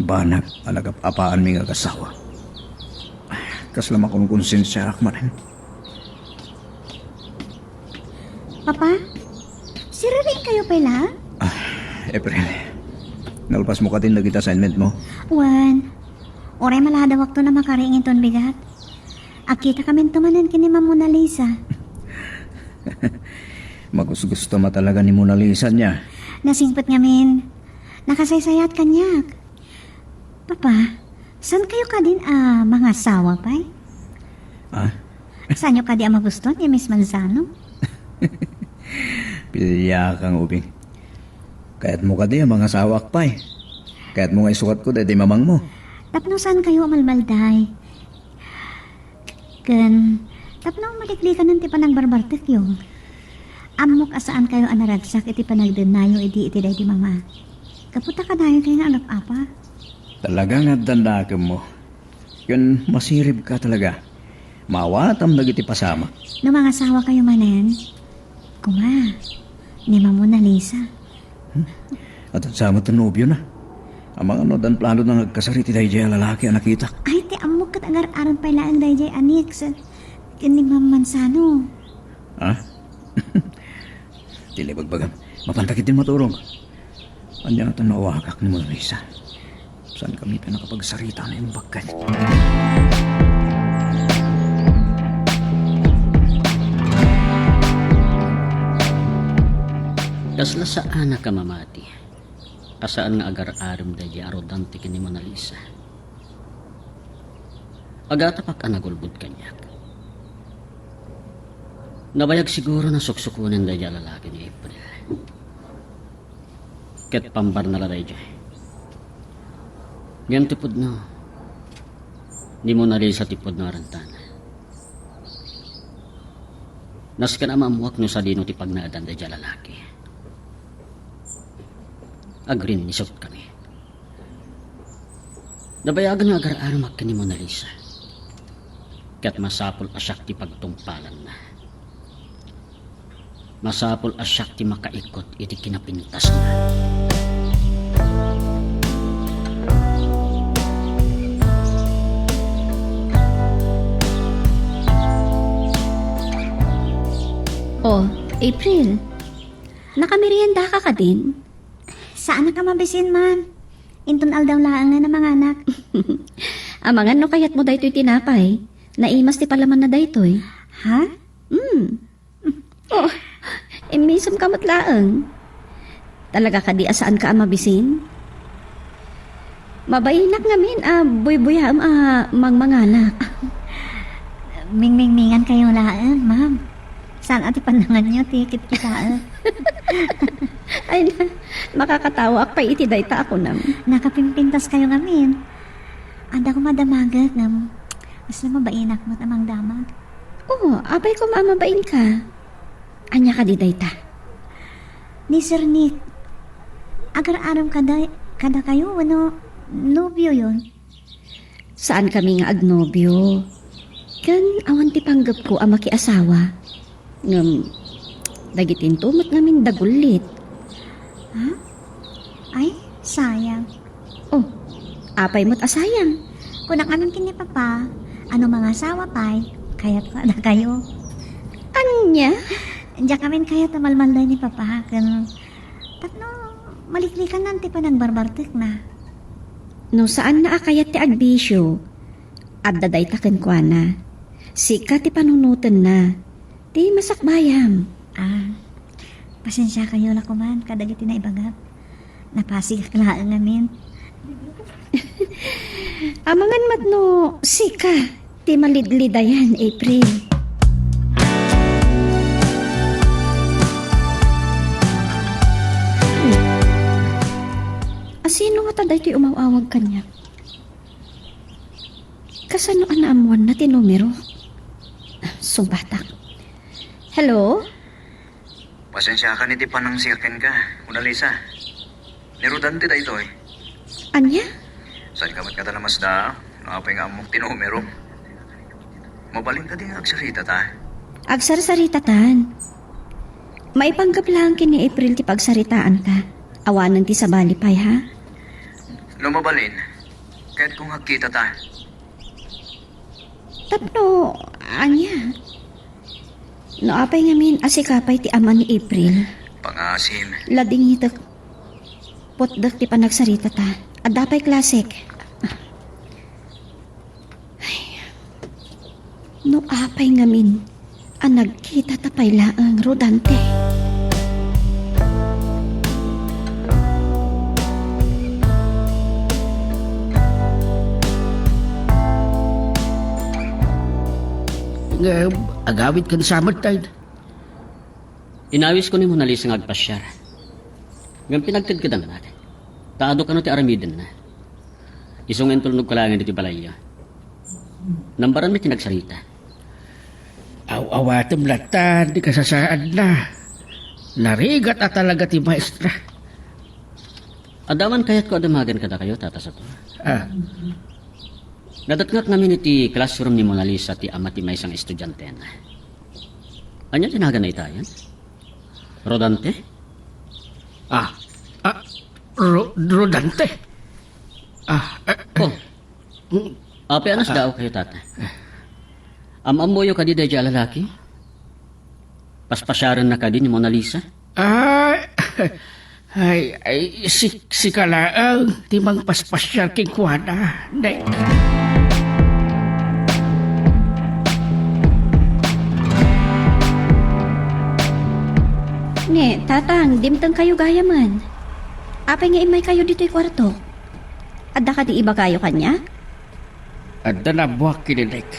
Banag a nagap-apaanmi nga agasawa. Kasla makonkonsensiaak manen. Papa, siririingkayo pay la? Ah, April, nalpasmo kadin dagiti assignment mo? Wen, uray maladawakton a makariing inton bigat. Agkitakaminto manen ken ni Ma'am Mona Lisa. Magusgusto ma talaga ni Mona Lisa ania. Nasingpet ngamin. Nakasaysayaat kaniak. Papa, saankayo kadin a mangasawa pay? Ah? Saanyo kadi a magustuhan ni Miss Manzano? Piliakang ubing. Kayatmo kadi a mangasawaak pay? Kayatmo nga isukatko daydi mamangmo? Tapno saankayo a malmalday. Ken tapno maliklikanen ti panagbarbartekyo. Ammok a saankayo a naragsak iti panagdennayo idi iti daydi mama. Gapu ta kanayon kay nga agap-apa. Talaga nga addan dakemmo. Ken masiribka talaga. Maawatam dagiti pasamak. No mangasawakayo manen, koma, ni Ma'am Mona Lisa. Hmm? Addan sa met ti nobiona. Amangan no addan planona nga agkasar iti daydiay a lalaki a nakitak. Ay, ti ammok ket agar-arem pay laeng daydiay a Nix ken ni Ma'am Manzano. Ha? Ti ibagbagam, mapanta ketdin maturog. Ania ta naawagak ni Mona Lisa? Saankami pay nakapagsarita a naimbag ken. Kasla saanak a mamati a saan nga agar-arem daydiay a rodante ken ni Mona Lisa. Agatapak a nagulbod kaniak. Nabayag siguro a suksukonen daydiay a lalaki ni April. Ket pambarna la daydiay. Ngem ti pudno, ni Mona Lisa ti pudno a rentana. Nasken a maammuak no sadino ti pagnaedan daydiay a lalaki. Agrinnisut kami. Nabayagen nga agar-aremak ken ni Mona Lisa. Ket masapul a siak ti pagtungpalanna. Masapul a siak ti makaikut iti kinapintasna. Oh, April. Nakameriendaka kadin? Saanak a mabisin, ma'am. Inton aldaw laeng nga namanganak. Amangan no kayatmo daytoy tinapay. Naimas ti palamanna daytoy. Ha? Hmm. Oh, immisem ka met laeng. Talaga kadi a saanka a mabisin? Mabainak ngamin a buybuyaem a mangmanganak. Mingmingmingan kayo laeng, ma'am. Saan a ti pannanganyo ti kitkitaek? Ay na, makakatawaak pay iti dayta a kunam. Nakapimpintas kayo ngamin. Adda koma damagek ngem kasla mabainak met a mangdamag. Oh, apay koma a mabainka. Ania kadi dayta? Ni Sir Nick, agar-arem kada, kadakayo wenno nobioyon? Saankami nga agnobio. Ken awan ti panggepko a makiasawa. Ngem dagitinto met ngamin dagullit. Ha? Ay, sayang. Oh, apay met a sayang? Kunak ngamin ken ni Papa, a no mangasawa pay, kayatko a dakayo. Ania? Diak ngamin kayat a malmalday ni Papa ken tapno maliklikanan ti panagbarbartekna. No saanna a kayat ti agbisio, adda dayta kenkuana. Sika ti panunotenna. Ti masakbayam. Ah, pasensiakayo la koman kadagiti naibagak. Napasigak laeng ngamin. Amangan met no sika ti malidlidayan, April. Asino ngata daytoy umaw-awag kaniak? Kasano a naammoanna ti numero? Sungbatak. Hello? Pasensiakan iti panangsiak kenka, Mona Lisa. Ni Rodante daytoy. Ania? Saanka met ngata namasda, no apay nga ammok ti numero? Mabalin kadi nga agsaritata? Agsarsaritatan. Maipanggep laeng ken ni April ti pagsaritaanta. Awanen ti sabali pay, ha? No mabalin, kayatko nga agkitata. Tapno, ania? No apay ngamin a sika pay ti ama ni April. Pangaasim. Ladingitek. Putdek ti panagsaritata. Adda pay klasek. Ay. No apay ngamin a nagkitata pay laeng, Rodante. Nga, agawid ken samed tayo. Inawisko ni Mona Lisa nga agpasiar. Ngem pinagkedkedannak. Ta adu kano ti aramidenna. Isu nga intulnogko laengen iti balayyo. Nambaranmi ti nagsarita. Aw-awatem latta ti kasasaadna. Narigat a talaga ti maestra. Adda man kayatko a damagen kadakayo, Tata Sator. Ah. Nadatngak ngamin iti classroom ni Mona Lisa ti ama ti maysa nga estudiantena. Ania ti naganna itayen? Rodante? Ah, ah, Ro-, Rodante? Ah, eh, eh. Oh. Mm. Apay a nasdaaw kayo, Tata? Am-ammoyo kadi daydiay a lalaki? Paspasiarenna kadi ni Mona Lisa? Ah, ay, ay, si-, sika laeng ti mangpaspasiar kenkuana, Nek. Ne, Tatang, dimteng kayo gayamen. Apay nga immay kayo ditoy kuarto? Adda kadi ibagayo kaniak? Adda naammoak ken ni Nek.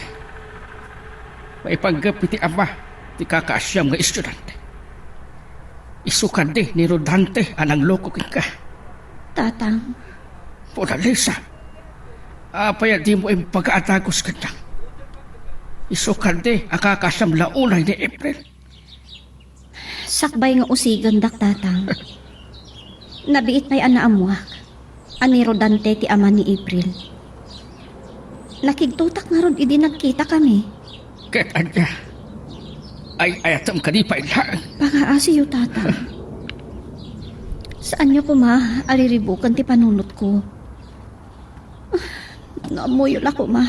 Maipanggep iti ama ti kakaasiam nga estudiante. Isu kadi ni Rodante a nangloko kenka. Tatang. Mona Lisa, apay a dimo impaga a dagus kaniak? Isu kadi a kakaasiam la unay ni April. Sakbay nga usigendak, Tatang. Nabiit pay a naammoak a ni Rodante ti ama ni April. Nakigtotak ngarud idi nagkitakami. Ket ania? Ay-ayatem kadi pay laeng? Pangaasiyo, Tatang. Saanyo koma a riribuken ti panunotko. No ammoyo la koma.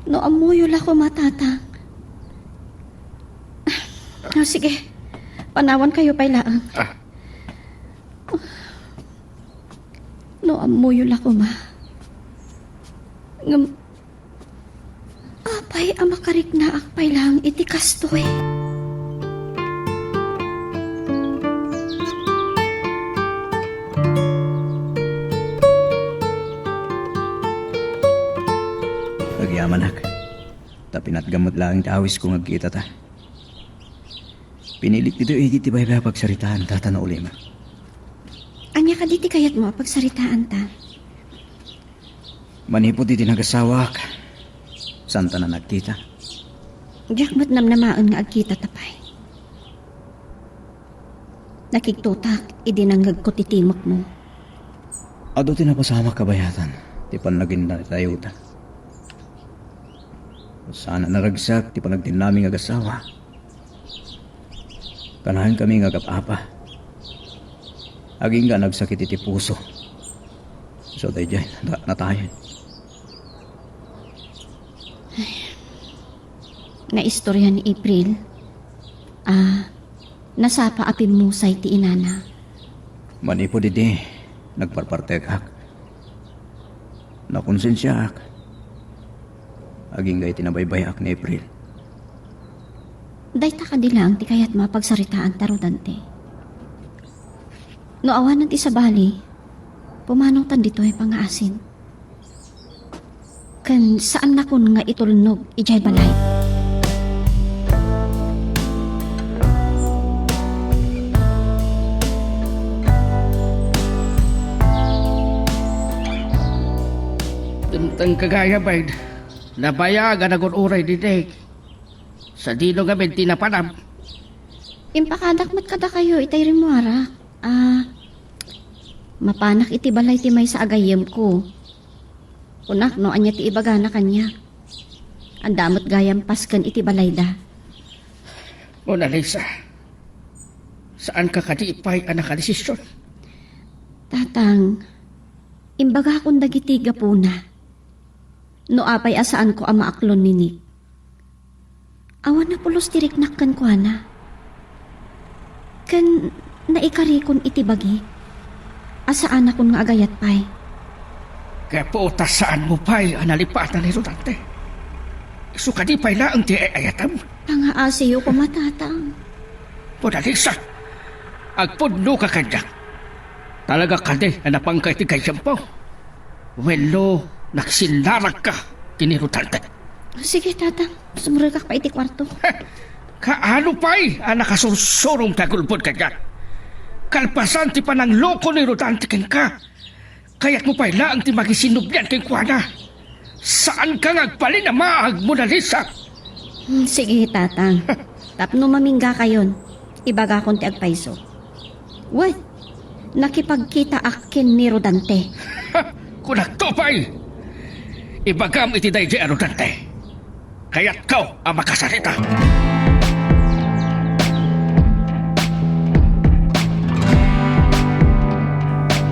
No ammoyo la koma, Tatang. Ah, sige. Panawan kayo pay laeng. Ah. No ammoyo la koma. Ngem, apay a makariknaak pay laeng iti kastoy? Agyamanak, ta pinatgam met laeng ti awisko nga agkitata. Pinilik ditoy igid ti baybay a pagsaritaan, Tata, no ulim. Ania kadi ti kayatmo a pagsaritaanta? Manipud iti nagasawak, saanta nagkita? Diak met namnamaen nga agkitata pay. Nakigtotak idi nangngegko ti timekmo. Adu ti napasamak kabayatan ti pannagindaytayota. Saan a naragsak ti panagtinnami nga agasawa. Kanaenkami nga agap-apa. Agingga a nagsakit iti puso. So, daydiay, nata-, natayen. Naistorya ni April a nasapa a pimmusay ti inana. Manipud idi, nagparpartekak. Nakonsensiaak. Agingga iti nabaybay-ak ni April. Dayta kadi laeng ti kayatmo a pagsaritaanta, Rodante? No awanen ti sabali, pumanawtan ditoy pangngaasim. Ken saannakon nga itulnog idiay balay. Dimteng kagayam, nabayag a nagur-uray ni Nek. Sadino ngamin ti napanam? Impakadak met kadakayo itay rimmuarak. Ah, mapanak iti balay ti maysa a gayyemko. Kunak no ania ti ibagana kaniak. Adda met gayam pasken iti balayda. Mona Lisa, saanka kadi pay a nakadesision? Tatang, imbagakon dagiti gapuna. No apay a saanko a maaklon ni Nick. Awan a pulos ti riknak kenkuana. Ken naikarikon iti bagi a saanakon nga agayat pay. Gapu ta saanmo pay a nalipatan ni Rodante. Isu kadi pay laeng ti ay-ayatem? Pangaasiyo koma, Tatang. Mona Lisa, agpudnoka kaniak. Talaga kadi a napanka iti gayyemko? Wenno, nagsinnaragka ken ni Rodante? Sige, Tatang. Sumrekak pay iti kuarto. Kaano pay a nakasursurom ti agulbod kaniak? Kalpasan ti panangloko ni Rodante kenka, kayatmo pay laeng ti makisinnublian kenkuana. Saanka nga agbalin a maag, Mona Lisa? Hmm, sige, Tatang. Tapno maminggakayon, ibagakon ti agpayso. Wen, nakipagkitaak ken ni Rodante. Kunakto pay! Ibagam iti daydiay a Rodante. Kayatko a makasarita.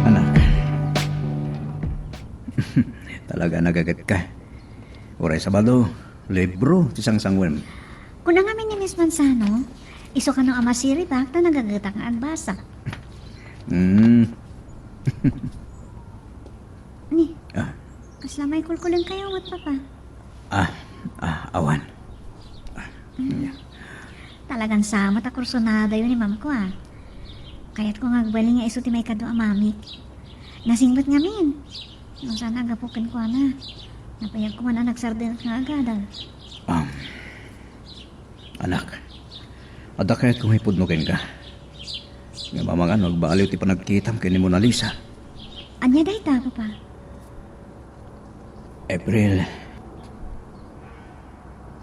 Anak. Talaga nagagetka. Uray Sabado, libro ti sangsanguem. Kuna ngamin ni Miss Manzano, isu kano a masiribak ta nagagetak nga agbasa. Mm. Ni, Ah. kasla may kulkuleng kayo met, Papa? Ah, ah, awan. Ah, Mm. yeah. Talagan sa met a kursunadayo ni Ma'am ko, ah. Kayatko nga agbalin nga isu ti maikadua a mamik. Nasingpet ngamin. No saan a gapu kenkuana. Napayag ko man a nagsardengak nga agadal. Um, anak, adda kayatko nga ipudno kenka. Ngem amangan no agbaliw ti panagkitam ken ni Mona Lisa. Ania dayta, Papa? April,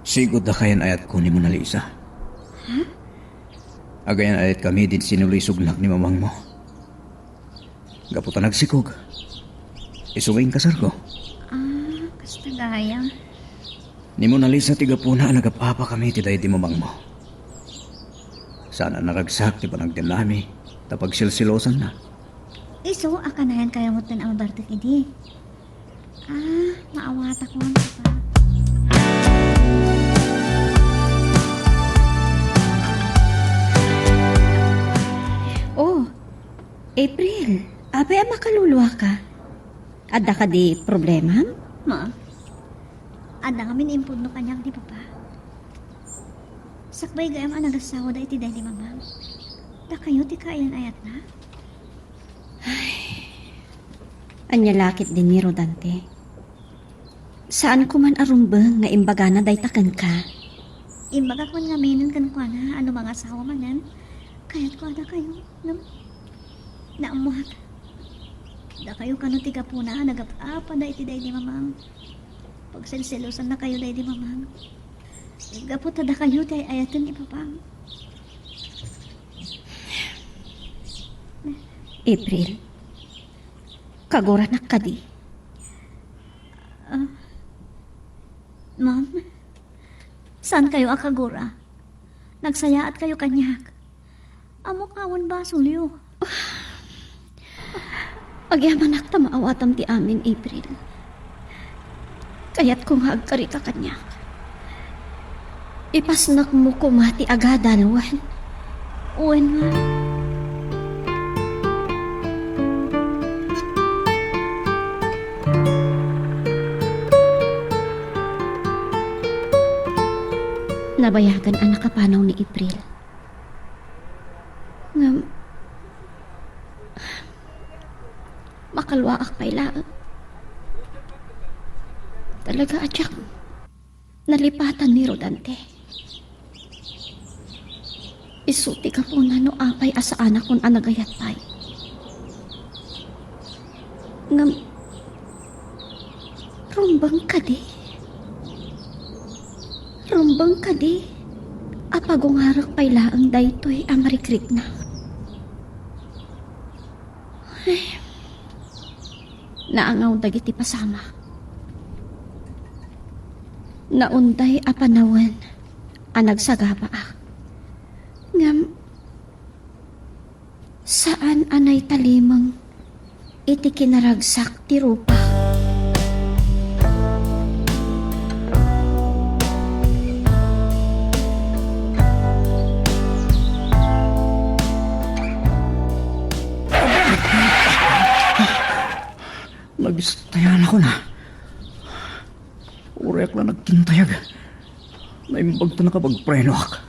sigud a kayan-ayatko ni Mona Lisa. Ha? Agayan-ayatkami idi sinulisognak ni mamangmo. Gapu ta nagsikog, isu nga inkasarko. Ah, kasta gayam. Ni Mona Lisa ti gapuna a nagap-apakami iti daydi mamangmo. Saan a naragsak ti panagdennami ta pagsilsilosanna. Isu a kanayan kayo metten a mabartek idi. Ah, maawatak man, Papa. Oh, April, apay a makaluluaka? Adda kadi problemam? Ma, adda ngamin impudno kaniak ni Papa. Sakbay gayam a nagasawada iti daydi mamang. Dakayo ti kaayan-ayatna? Ay, ania la ketdi ni Rodante? Saanko man a rumbeng nga imbagana dayta kenka. Imbagak man ngaminen kenkuana a no mangasawa manen, kayatko a dakayo, ngem naammoak. Dakayo kano ti gapuna a nagap-apada iti daydi mamang. Pagselselosannakayo daydi mamang. Gapu ta dakayo ti ay-ayaten ni Papang. April, kaguranak kadi? Ah, Ma'am, saan kayo a kagura? Nagsayaat kayo kaniak. Ammok awan basolyo. Agyamanak ta maawatam ti amin, April. Kayatko nga agkarika kaniak. Ipasnekmo koma ti agadal, wen? Wen nga. Nabayagan a nakapanaw ni April. Ngem, makaluaak pay laeng. Talaga a diak nalipatan ni Rodante. Isu ti gapuna no apay a saanakon a nagayat pay. Ngem, rumbeng kadi? Rumbeng kadi? a pagungarek pay laeng daytoy a marikriknak. Ay, naangaw dagiti pasamak. Naunday a panawen a nagsagabaak. Ngem, saan a naitalimeng iti kinaragsak ti rupa. Nagistayanakon a. Uray ak la nagkintayag. Naimbag ta nakapagprenoak.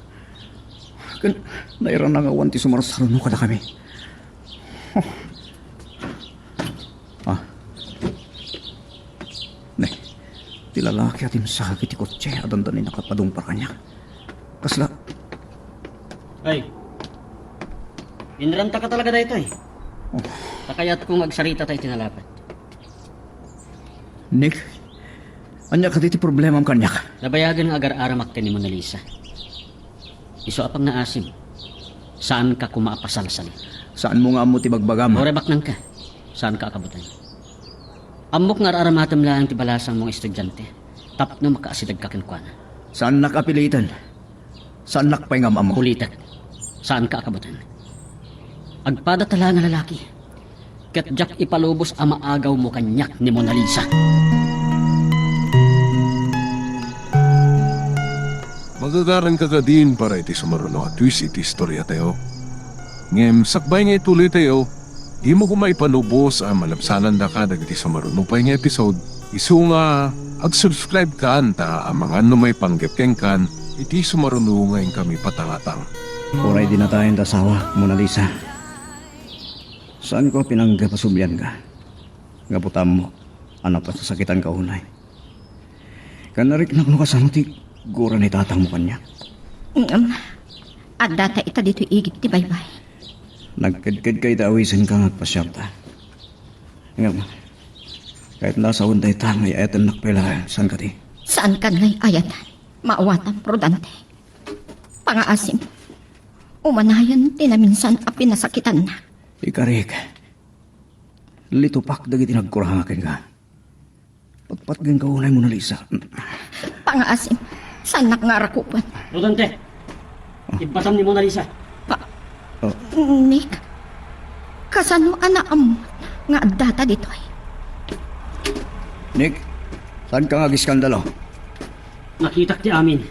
Ken nairana nga awan ti sumarsaruno kadakami. Ah. Ne, ti lalaki a timsaka iti kotse a dandani nakapadungpar kaniak. Kasla. Ay. Inrantaka talaga daytoy. Oh. Ta kayatko nga agsarita tayo iti nalapad. Nick, ania kadi ti problemam kaniak? Nabayagen nga agar-aramak ken ni Mona Lisa. Isu a pangngaasim, saanka koma a pasalsalin. Saanmo nga ammo ti bagbagam? Uray baknangka, saanka a kabutan. Ammok nga ar-aramatem laeng ti balasangmo nga estudiante tapno makaasidegka kenkuana. Saannak a piliten. Saannak pay nga am-ammo. Ulitek, saanka a kabutan. Agpadata laeng a lalaki. Ket diak ipalubos a maagawmo kaniak ni Mona Lisa. Magagaranka kadin para iti sumaruno a twist iti istoriatayo. Ngem sakbay nga itulitayo, dimo koma ipalubos a malabsanandaka dagiti sumaruno pay nga episode. Isu nga, ag-subscribe kan ta amangan no maipanggep kenkan iti sumaruno nga inkami patangatang. Uray dinatayen ta asawa, Mona Lisa. Saanko a pinanggep a sublianka. Gapu ta ammok a napasasakitanka unay. Ken nariknak no kasano ti gura ni tatangmo kaniak. Ngem, addata ita ditoy igid ti baybay. Nagkedkedka iti awisenka nga agpasiarta. Ngem, kayatna a sawen dayta nga ay-ayatennak pay laeng, saan kadi? Saankan nga ay-ayatan. Maawatam, Rodante. Pangaasim, umanayon ti naminsan a pinasakitanna. Ikarik, litupak dagiti nagkuranga kenka. Patpatgenka unay, Mona Lisa. Pangaasim, saannak nga arakupen. Rodante, ibbatam ni Mona Lisa. Pa-, Oh. Nick, kasano a naammo nga addata ditoy? Nick, saanka nga agiskandalo? Nakitak ti amin.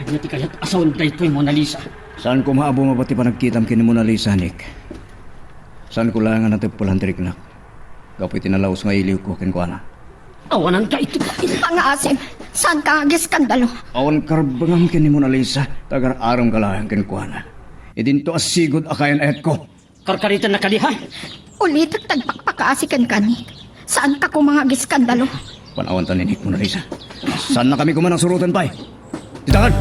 Ania ti kayat a sawen daytoy, Mona Lisa? Saanko maabungaba ti panagkitam ken ni Mona Lisa, Nick. Saanko laeng a nateppelan ti riknak gapu iti nalaus nga iliwko kenkuana. Awananka iti pangaasim. Saanka nga agiskandalo. Awan karbengam ken ni Mona Lisa, ta agar-aremka laeng kenkuana. Idinto a sigud a kayan-ayatko. Karkaritennaka kadi, ha? Ulitek ti agpakpakaasi kenka, Nick. Saanka koma nga agiskandalo. Pan-awanta ni Nick, Mona Lisa. Saannakami koma a suroten pay. Ditakan!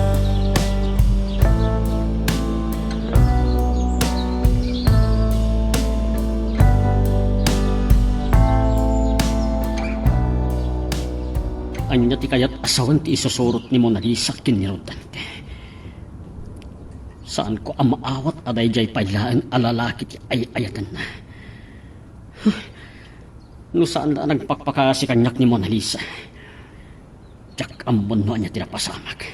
Ania ti kayat a sawen ti isusurot ni Mona Lisa ken ni Rodante? Saanko a maawat a daydiay pay laeng a lalaki ti ay-ayatenna. Huh. No saan la a nagpakpakaasi kaniak ni Mona Lisa, diak ammon no ania ti napasamak.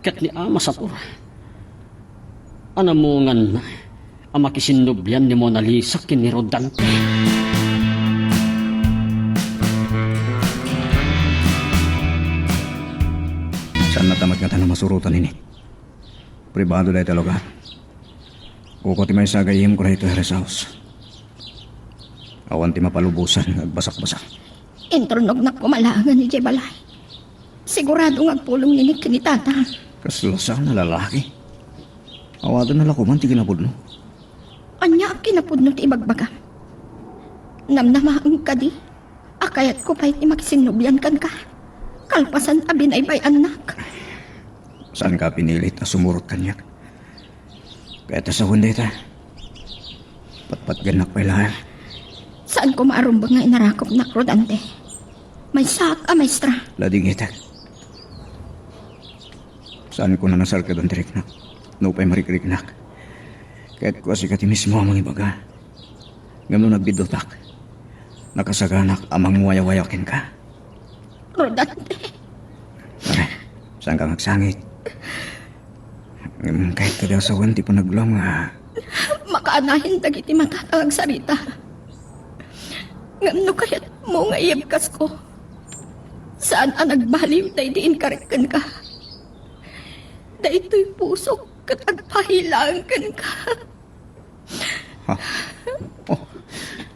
Ket ni Ama Sator, anamunganna a makisinnublian ni Mona Lisa ken ni Rodante. Saanna ta met nga ta masurotan ini. Pribado dayta lugar. Kukua ti maysa a gayyemko daytoy a rest house. Awan ti mapalubosan nga agbasakbasak. Intulnognak koma laengen idiay balay. Sigurado nga agpulong ni Nick ken ni Tata. Kasla saan a lalaki. Awatenna la koma ti kinapudno. Ania a kinapudno ti ibagbagam? Namnamaem kadi a kayatko pay ti makisinnublian kenka, kalpasan a binaybay-annak? Saanka a pinilit a sumurot kaniak? Kayat a sawen dayta. Patpatgennak pay laeng. Saanko maarumbeng nga inarakupnak, Rodante. Maysaak a maestra. Ladingitek. Saanko a nasarkedan ti riknak. Nupay marikriknak, kayatko a sika ti mismo a mangibaga. Ngem no nagbidutak, nakasaganak a mangwayawaya kenka. Rodante. Saanka nga agsangit. Ngem kayat kadi a sawen ti panaglom nga makaanahen dagiti matata nga agsarita. Ngem no kayatmo nga iyebkasko, saan a nagbaliw daydi inkarik kenka. Daytoy pusok ket agpahilaeng kenka. Ha? Oh,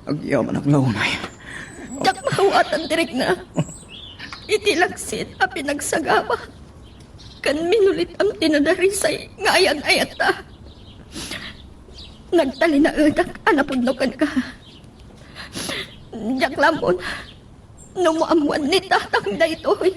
agyamanak la unay. Diak maawatan ti riknak iti laksid a pinagsagaba ken minulitmo ti nadarisay nga ayan-ayatta. Nagtalinaedak a napudno kenka. Diak la ammona no maammoan ni tatang daytoy.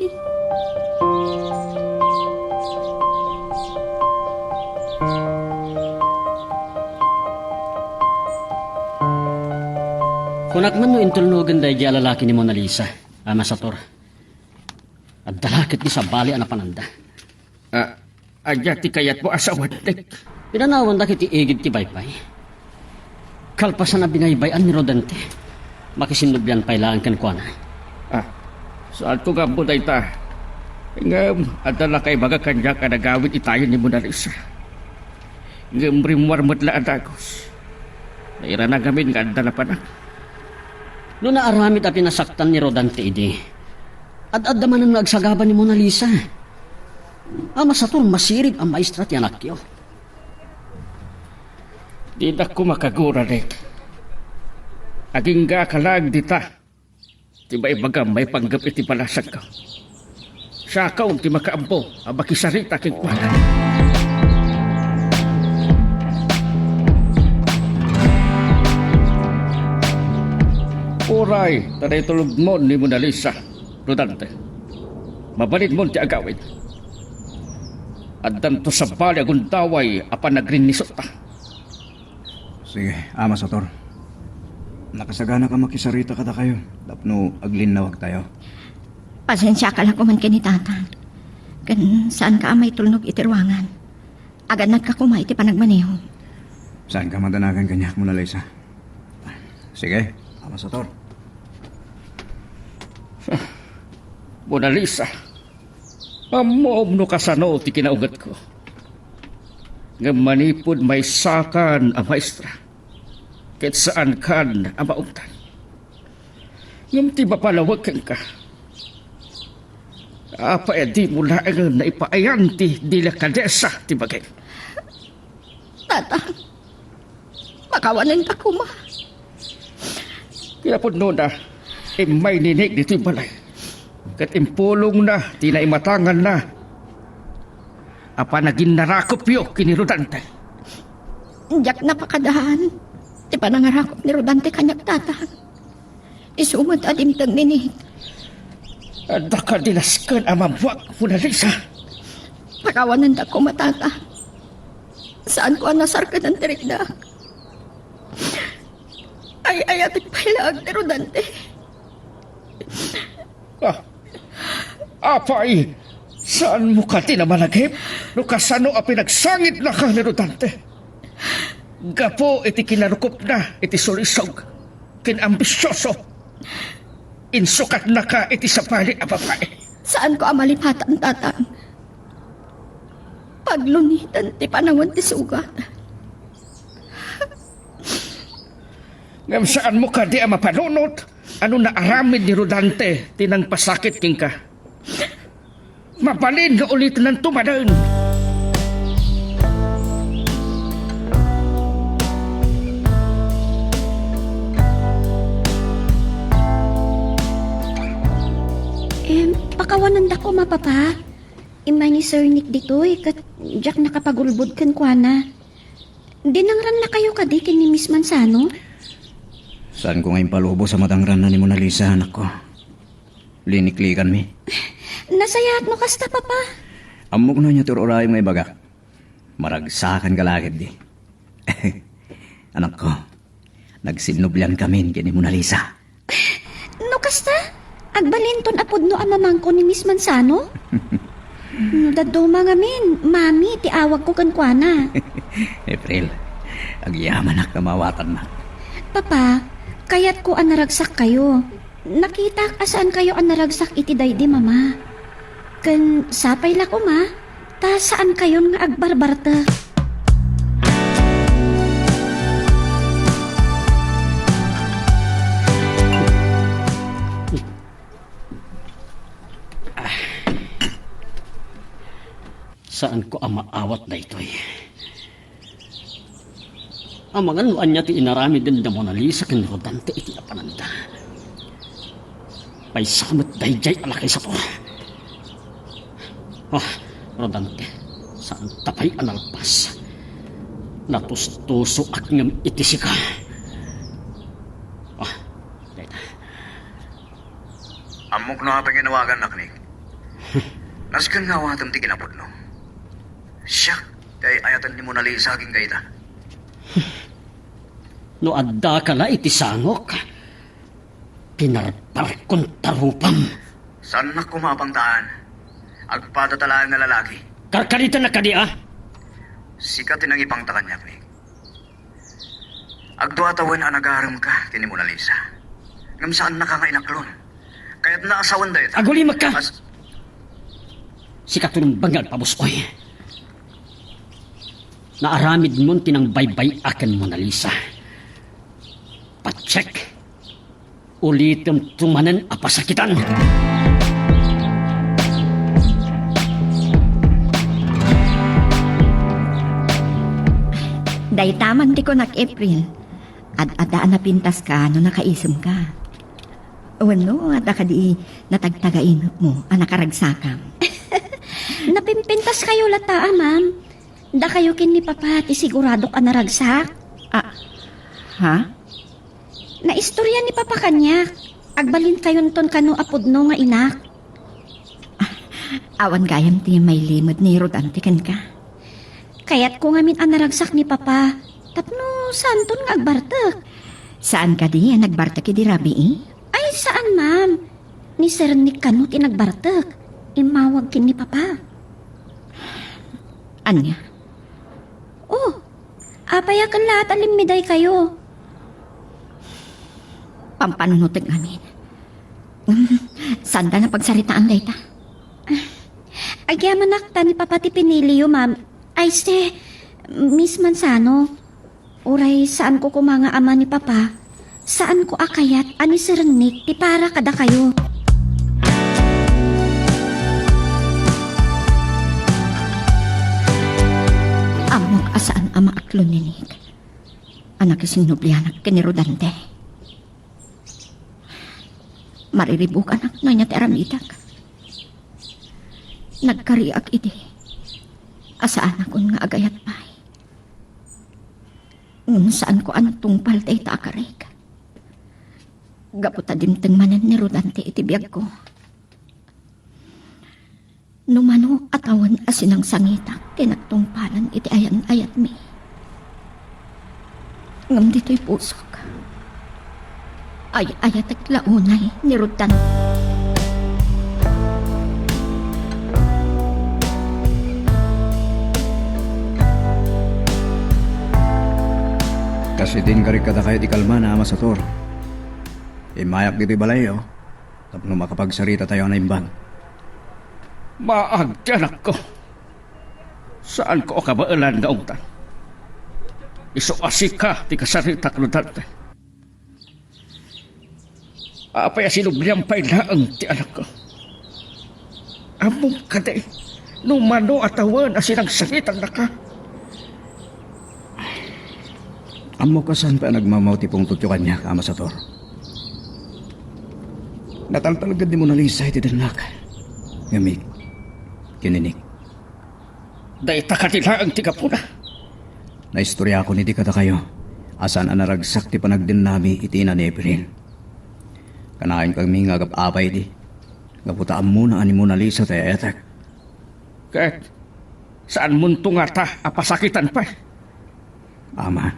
Kunak man no intulnogen daydi a lalaki ni Mona Lisa, Ama Sator. Adda la ket di sabali a napananda. Ah, Ania ti kayatmo a sawen, Dek? Pinanawanda iti igid ti baybay. Kalpasan a binaybay-an ni Rodante, makisinnublian pay laeng kenkuana. Ah, saanko nga ammo dayta. Ngem adda la kaibaga kaniak a nagawid itayon ni Mona Lisa. Ngem rimmuar met la a dagus. Nairana ngamin nga adda napanak. No naaramid a pinasaktan ni Rodante idi, ad-adda manen nga agsagaba ni Mona Lisa. Ama Sator, masirib a maestra ti anakyo. Dinak koma kagura, Dek. Agingga ka laeng dita. Ti baybagam maipanggep iti balasangko. Siakon ti makaammo a makisarita kenkuana. Uray ta naitulnogmon ni Mona Lisa, Rodante. Mabalinmon ti agawid. Addanto sabali a gundaway a panagrinnisutta. Sige, Ama Sator. Nakasaganak a makisarita kadakayo tapno aglinnawagtayo. Pasensiaka la koman ken ni Tatang. Ken saanka a maitulnog iti ruangan. Agannadka koma iti panagmaneho. Saanka madanagan kaniak, Mona Lisa. Sige, Ama Sator. Mona Lisa, ammom no kasano ti kinaungetko. Ngem manipud maysakan a maestra, ket saankan a maungtan. Ngem ti mapalawek kenka, apay a dimo laengen naipayan ti delikadesa ti bagim? Tatang, pakawanenda koma. Kinapudnona, immay ni Nick ditoy balay, ket impulongna ti naimatanganna a panaginnarakupyo ken ni Rodante. Diak napakadaan ti panangarakup ni Rodante kaniak, Tatang. Isu met a dimteng ni Nick. Adda kadi nasken a mammuak, Mona Lisa? Pakawanenda koma, Tatang. Saanko a nasarkedan ti riknak. Ay-ayatek pay laeng ni Rodante. Ah, apay, saanmo kadi a malagip no kasano a pinagsangitnaka ni Rodante? Gapu iti kinarukopna iti sulisog ken ambisioso, insukatnaka iti sabali a babai. Saanko a malipatan, Tatang. Paglunitan ti panawen ti sugat. Ngem saanmo kadi a mapanunot a no naaramid ni Rodante ti nangpasakit kenka, mabalin nga ulitennanto manen. Em, pakawanendako, Mama, Papa. Immay ni Sir Nick ditoy, ket diak nakapagulbod kenkuana. Dinangrannakayo kadi ken ni Miss Manzano? Saanko nga impalubos a madangranna ni Mona Lisa, anakko. Liniklikanmi. Nasayaat no kasta, Papa. Ammok no ania ti ur-urayem nga ibagak. Maragsakanka la ketdi. Anakko, nagsinnubliankamin ken ni Mona Lisa. No kasta, agbalinton a pudno a mamangko ni Miss Manzano? No dadduma ngamin, Mami ti awagko kenkuana. April, agyamanak ta maawatannak. Papa, kayatko a naragsakkayo. Nakitak a saankayo a naragsak iti daydi, Mama. Ken sapay la koma, ta saankayon nga agbarbartek. Saanko a maawat daytoy. Amangan no ania ti inaramiden da Mona Lisa ken Rodante iti napananda. Maysa met daydiay a laki sato. Ah, Rodante, saanta pay a nalpas. Natustusoak ngem iti sika. Ah, dayta. Ammok no apay nga inawagannak, Nick. Nasken nga awatem ti kinapudno. Siak ti ay-ayaten ni Mona Lisa agingga ita. No addaka la iti sangok, pinarparkon ta rupam. Saannak koma a pangtaan. Agpadata laeng nga lalaki. Karkaritennak kadi, a? Sika ti nangipangta kaniak, Nick. Agdua tawen a nagaremka ken ni Mona Lisa. Ngem saannaka nga inaklon. Kayatna a sawen dayta. Agulimekka! As- Sika ti rumbeng nga agpabus-oy. Naaramidmon ti nangbaybay-a ken Mona Lisa. Pacheck. Ulitemto manen a pasakitan. Dayta man ti kunak, April. Ad-adda a napintaska no nakaisemka. Wenno, adda kadi natagtagainepmo a nakaragsakam? Napimpintaskayo latta, a, ma'am. Dakayo ken ni Papa ti siguradok a naragsak. Ah, ha? Naistorya ni Papa kaniak. Agbalinkayon ton kano a pudno nga inak. Awan gayam ti mailimed ni Rodante kenka. Kayatko ngamin a naragsak ni Papa tapno saanton nga agbartek. Saan kadi a nagbartek idi rabii? Ay, saan, ma'am. Ni Sir Nick kano ti nagbartek. Immawag ken ni Papa. Ania? Oh, apay a ken laat a limmidaykayo? Pampanunotek ngamin. Ngem, saanda nga pagsaritaan dayta. Agyamanak ta ni Papa ti piniliyo, ma'am. Ay, se, Miss Manzano. Uray saanko koma nga ama ni Papa, saanko a kayat a ni Sir Nick ti para kadakayo. Ammok a saan a maaklon ni Nick a nakisinnublianak ken ni Rodante. Mariribukanak no ania ti aramidek. Nagkariak idi a saanakon nga agayat pay. Ngem saanko a natungpal dayta a karik. Gapu ta dimteng manen ni Rodante iti biagko. No mano a tawen a sinangsangitak ti nagtungpalan iti ayan-ayatmi. Ngem ditoy pusok, ay-ayatek la unay ni Rodante. Kas idin karik kadakayo ti kalmana, Ama Sator. Immayak ditoy balayyo tapno makapagsaritatayo a naimbag. Maag ti anakko. Saanko a kabaelan nga ungtan. Isu a sika ti kasaritak, Rodante. Apay a sinubliam pay laeng ti anakko? Ammom kadi no mano a tawen a sinangsangitannaka? Ammok a saan pay a nagmamao ti pungtotyo kaniak, Ama Sator. Nataltalged ni Mona Lisa iti dennak. Ngem, ken ni Nick. Dayta kadi laeng ti gapuna. Naistoriakon idi kadakayo a saan a naragsak ti panagdennami iti ina ni April. Kanayon kami nga agap-apay idi, gapu ta ammona a ni Mona Lisa ti ay-ayatek. Ket saanmonto ngata a pasakitan pay? Ama.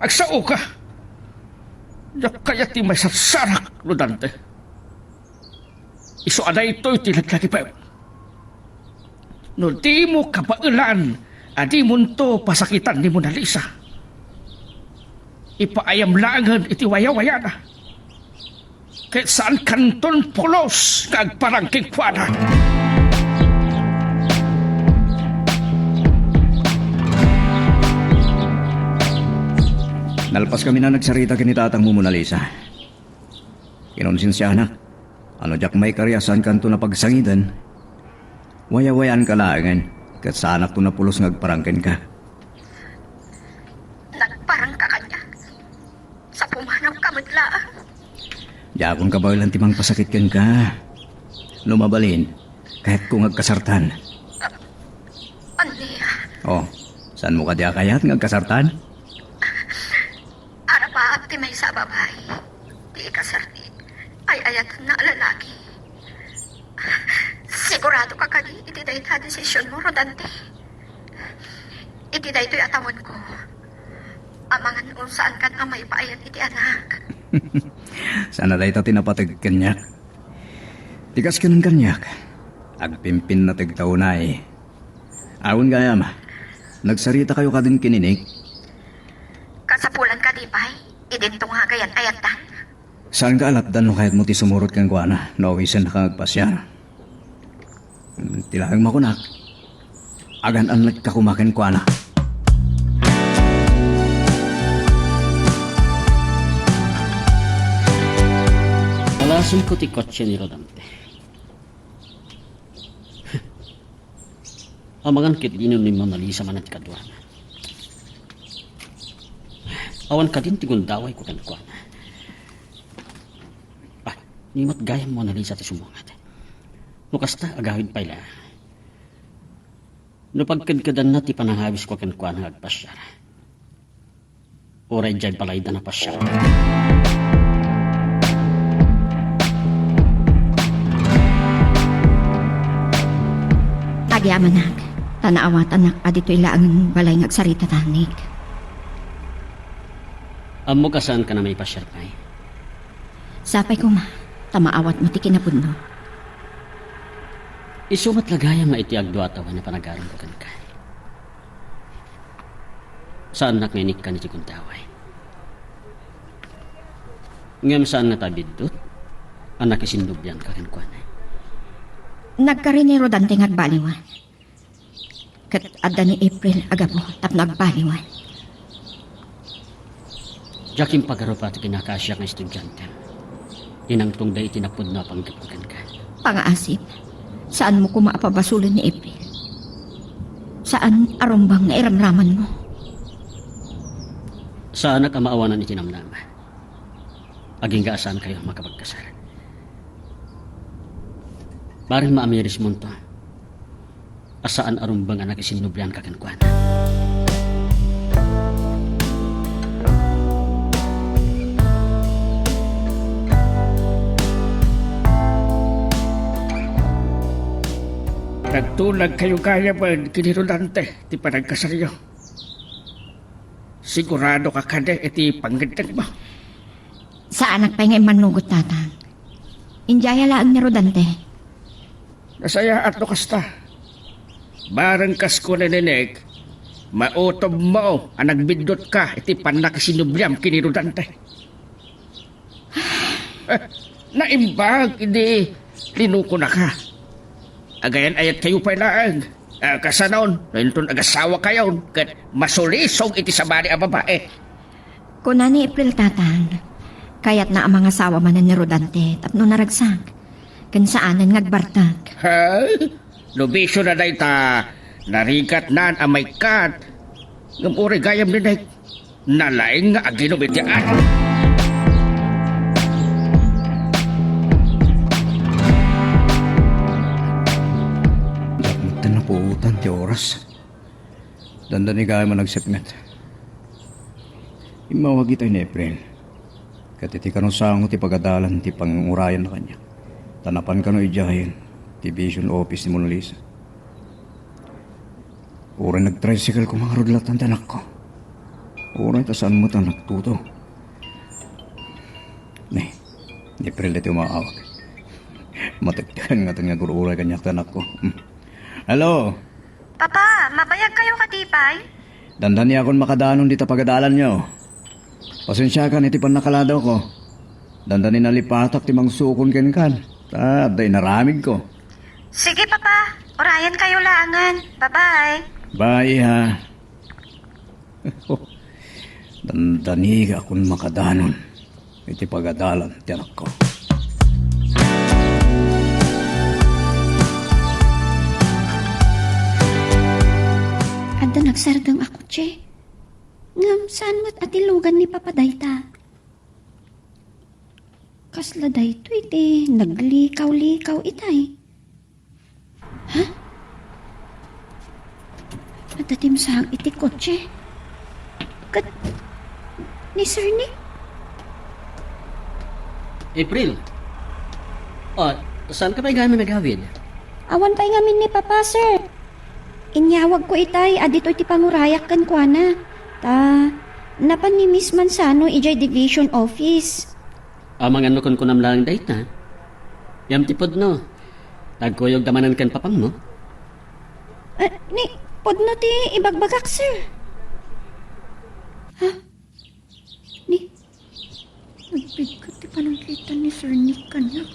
Agsaoka! Diak kayat ti maisarsarak, Rodante. Isu a daytoy ti laglagipem. No dimo kabaelan a dimonto pasakitan ni Mona Lisa, ipaayam laengen iti wayawayana. Ket saankanton pulos nga agparang kenkuana. Nalpas kami a nagsarita ken ni tatangmo, Mona Lisa. Kinonsensianak a no diak maikari a saankanto a pagsangiten, wayawayaanka laengen, ket saanakto a pulos nga agparang kenka. Nagparangka kaniak. Sa pumanawka met laeng. Diakon kabaelan ti mangpasakit kenka. No mabalin, kayatko nga agkasartan. Ania? Oh, saanmo kadi a kayat nga agkasartan? Arapaap ti maysa a babai ti ikasarmi. Ay-ayatenna a lalaki. Siguradoka kadi iti dayta a desisionmo, Rodante? Iti daytoy a tawenko, amangan no saankan a maipaayat iti anak. Saan a dayta ti napateg kaniak. Ti kas ken kaniak, agpimpinnategta unay. Awan gayam, nagsaritakayo kadin ken ni Nick? Kasapulan kadi pay, idinto nga agayan-ayattan. Saanka a lapdan no kayatmo ti sumurot kenkuana no awisennaka nga agpasiar. Ti laeng makunak, agan-annetka koma kenkuana. Alasenko ti kotse ni Rodante. Amangan ket dino ni Mona Lisa manen ti kaduana. Awan kadin ti gundawayko kenkuana. Ah, ni met gayam Mona Lisa ti sumungad. No kasta, agawid pay la. No pagkedkedanna ti panangawisko kenkuana nga agpasiar, uray diay balayda a pasiar. Agyamanak, ta naawatannak a ditoy laeng balay nga agsarita tanik. Ammok a saanka a maipasiar pay. Sapay koma, ta maawatmo ti kinapudno. Isu met la gayam nga iti agdua a tawen a panagaremko kenka, saannak nga inikkan iti gundaway. Ngem saan ngata a biddut a nakisinnobianka kenkuana. Nagkari ni Rodante nga agbaliwan. Ket adda ni April a gapu tapno agbaliwan. Diak impagarup ti kinakaasiak nga estudiantem. Inangtongda iti napudno a panggepko kenka. Pangaasip, saanmo koma a pabasolen ni April. Saan a rumbeng nga iramramanmo. Saanak a maawanan iti namnama. Agingga a saankayo a makapagkasar. Bareng maamirismonto a saan a rumbeng a nakisinnobianka kenkuana. Nagtulagkayo gayamen ken ni Rodante ti panagkasaryo. Siguradoka kadi iti pangngeddengmo? Saanak pay nga immannugot, tatang. Idiay laeng ni Rodante. Nasayaat no kasta. Bareng kas kuna ni Nick, mautobmo a nagbiddutka iti pannakisinobiam ken ni Rodante. Eh, naimbag idi linukonaka. Agayan-ayatkayo pay laeng. Ah, kasano, no inton agasawakayon ket masulisog iti sabali a babai. Kuna ni April, tatang, kayatna a mangasawa manen ni Rodante tapno naragsak ken saanen nga agbartek. Ha? No bisio na dayta, narigatnan a maikkat. Ngem uray gayam ni Nick, nalaing nga aginom iti aro. Diak metten napuotan ti oras. Dandani gayam a nagsipnget. Immawag itay ni April. Ket iti kanusango ti pagadalan ti pangurayan na kaniak. Ta napan kano idiay ti vision office ni Mona Lisa. Uray nagtricycle koma ngarud latta ti anakko. Uray ta saan met a nagtudo. Ni, ni April daytoy umaawag. Matektekan ngaten nga agur-uray kaniak ti anakko. Hmm. Hello? Papa, mabayag kayo kadi pay? Dandaniakon makadanon dita pagadalanyo. Pasensiakan iti pannakaladawko. Dandani nalipatak ti mangsukon kenkan. Ta adda inaramidko. Sige, Papa. Urayan kayo laangan. Bye-bye. Bye, ha. Dandaniakon makadanon iti pagadalan ti anakko. Adda nagsardeng a kotse. Ngem saan met a tillugan ni Papa dayta? Kasla daytoy ti naglikaw-likaw itay? Ha? Adda timsaang iti kotse. Ket ni Sir Nick? April. Oh, saan ka pay ngamin nagawid? Awan pay ngamin ni Papa, sir. Inyawagko itay a ditoy ti pangurayak kenkuana. Ta, napan ni Miss Manzano idiay division office. Amangan no kunkunam laeng dayta. Ngem ti pudno, nagkuyogda manen ken papam, no? Ah, ni, pudno ti ibagbagak, sir. Ha? Ni, nagbigat ti panangkita ni Sir Nick kaniak.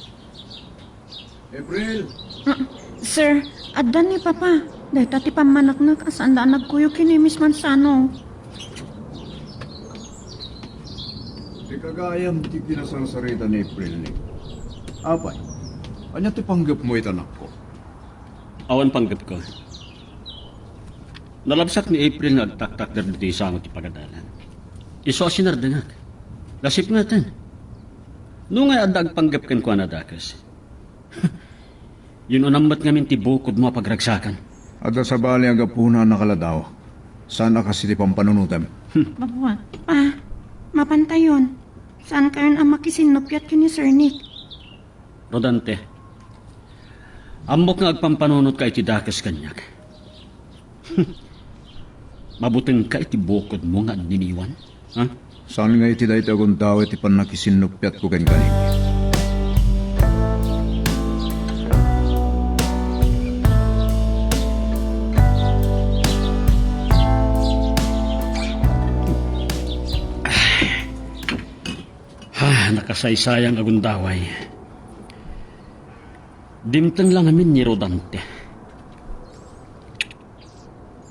April! Ah, sir, adda ni Papa. Dayta ti pammaneknek a saanda a nagkuyog ken ni Miss Manzano. Ti gagayam ti kinasarsarita ni April ni. Apay, ania ti panggepmo ita, anakko? Awan panggepko. Nalabsak ni April nga agtaktakder ditoy sango ti pagadalan. Isu a sinardengak. Lasipngetan. No nga adda agpanggep kenkuana, dakes. Yun-unam met ngamin ti bukodmo a pagragsakan. Adda sabali a gapuna a nakaladaw. Saan a kas iti pampanunotem? Hmm. Babuak. Pa, mapantayon. Saan kayon a makisinnupiat ken ni Sir Nick? Rodante, ammok nga agpampanunotka iti dakes kaniak. Mabutengka iti bukodmo nga anniniwan, ha? Saan nga iti daytoy a gundaway ti pannakisinnuppiatko kenka, Nick? Ah, nakasaysayang a gundaway. Dimteng la ngamin ni Rodante.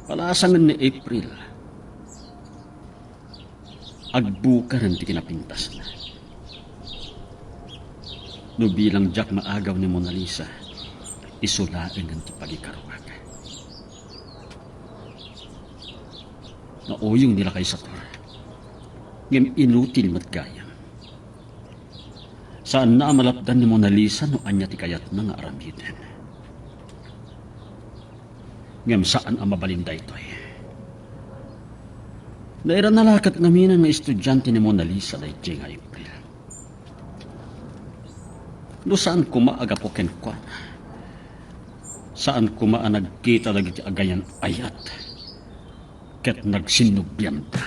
Palasangen ni April. Agbukaren ti kinapintasna. No bilang diak maagaw ni Mona Lisa, isu laengen ti pagikaruak. Nauyong ni lakay Sator. Ngem inutil met gayam. Saanna a malapdan ni Mona Lisa no ania ti kayatna nga aramiden. Ngem saan a mabalin daytoy. Nairana la ket ngamin nga estudiante ni Mona Lisa daydiay nga April. No saan koma a gapu kenkuana, saan koma a nagkita dagiti agayan-ayat ket nagsinnubianda.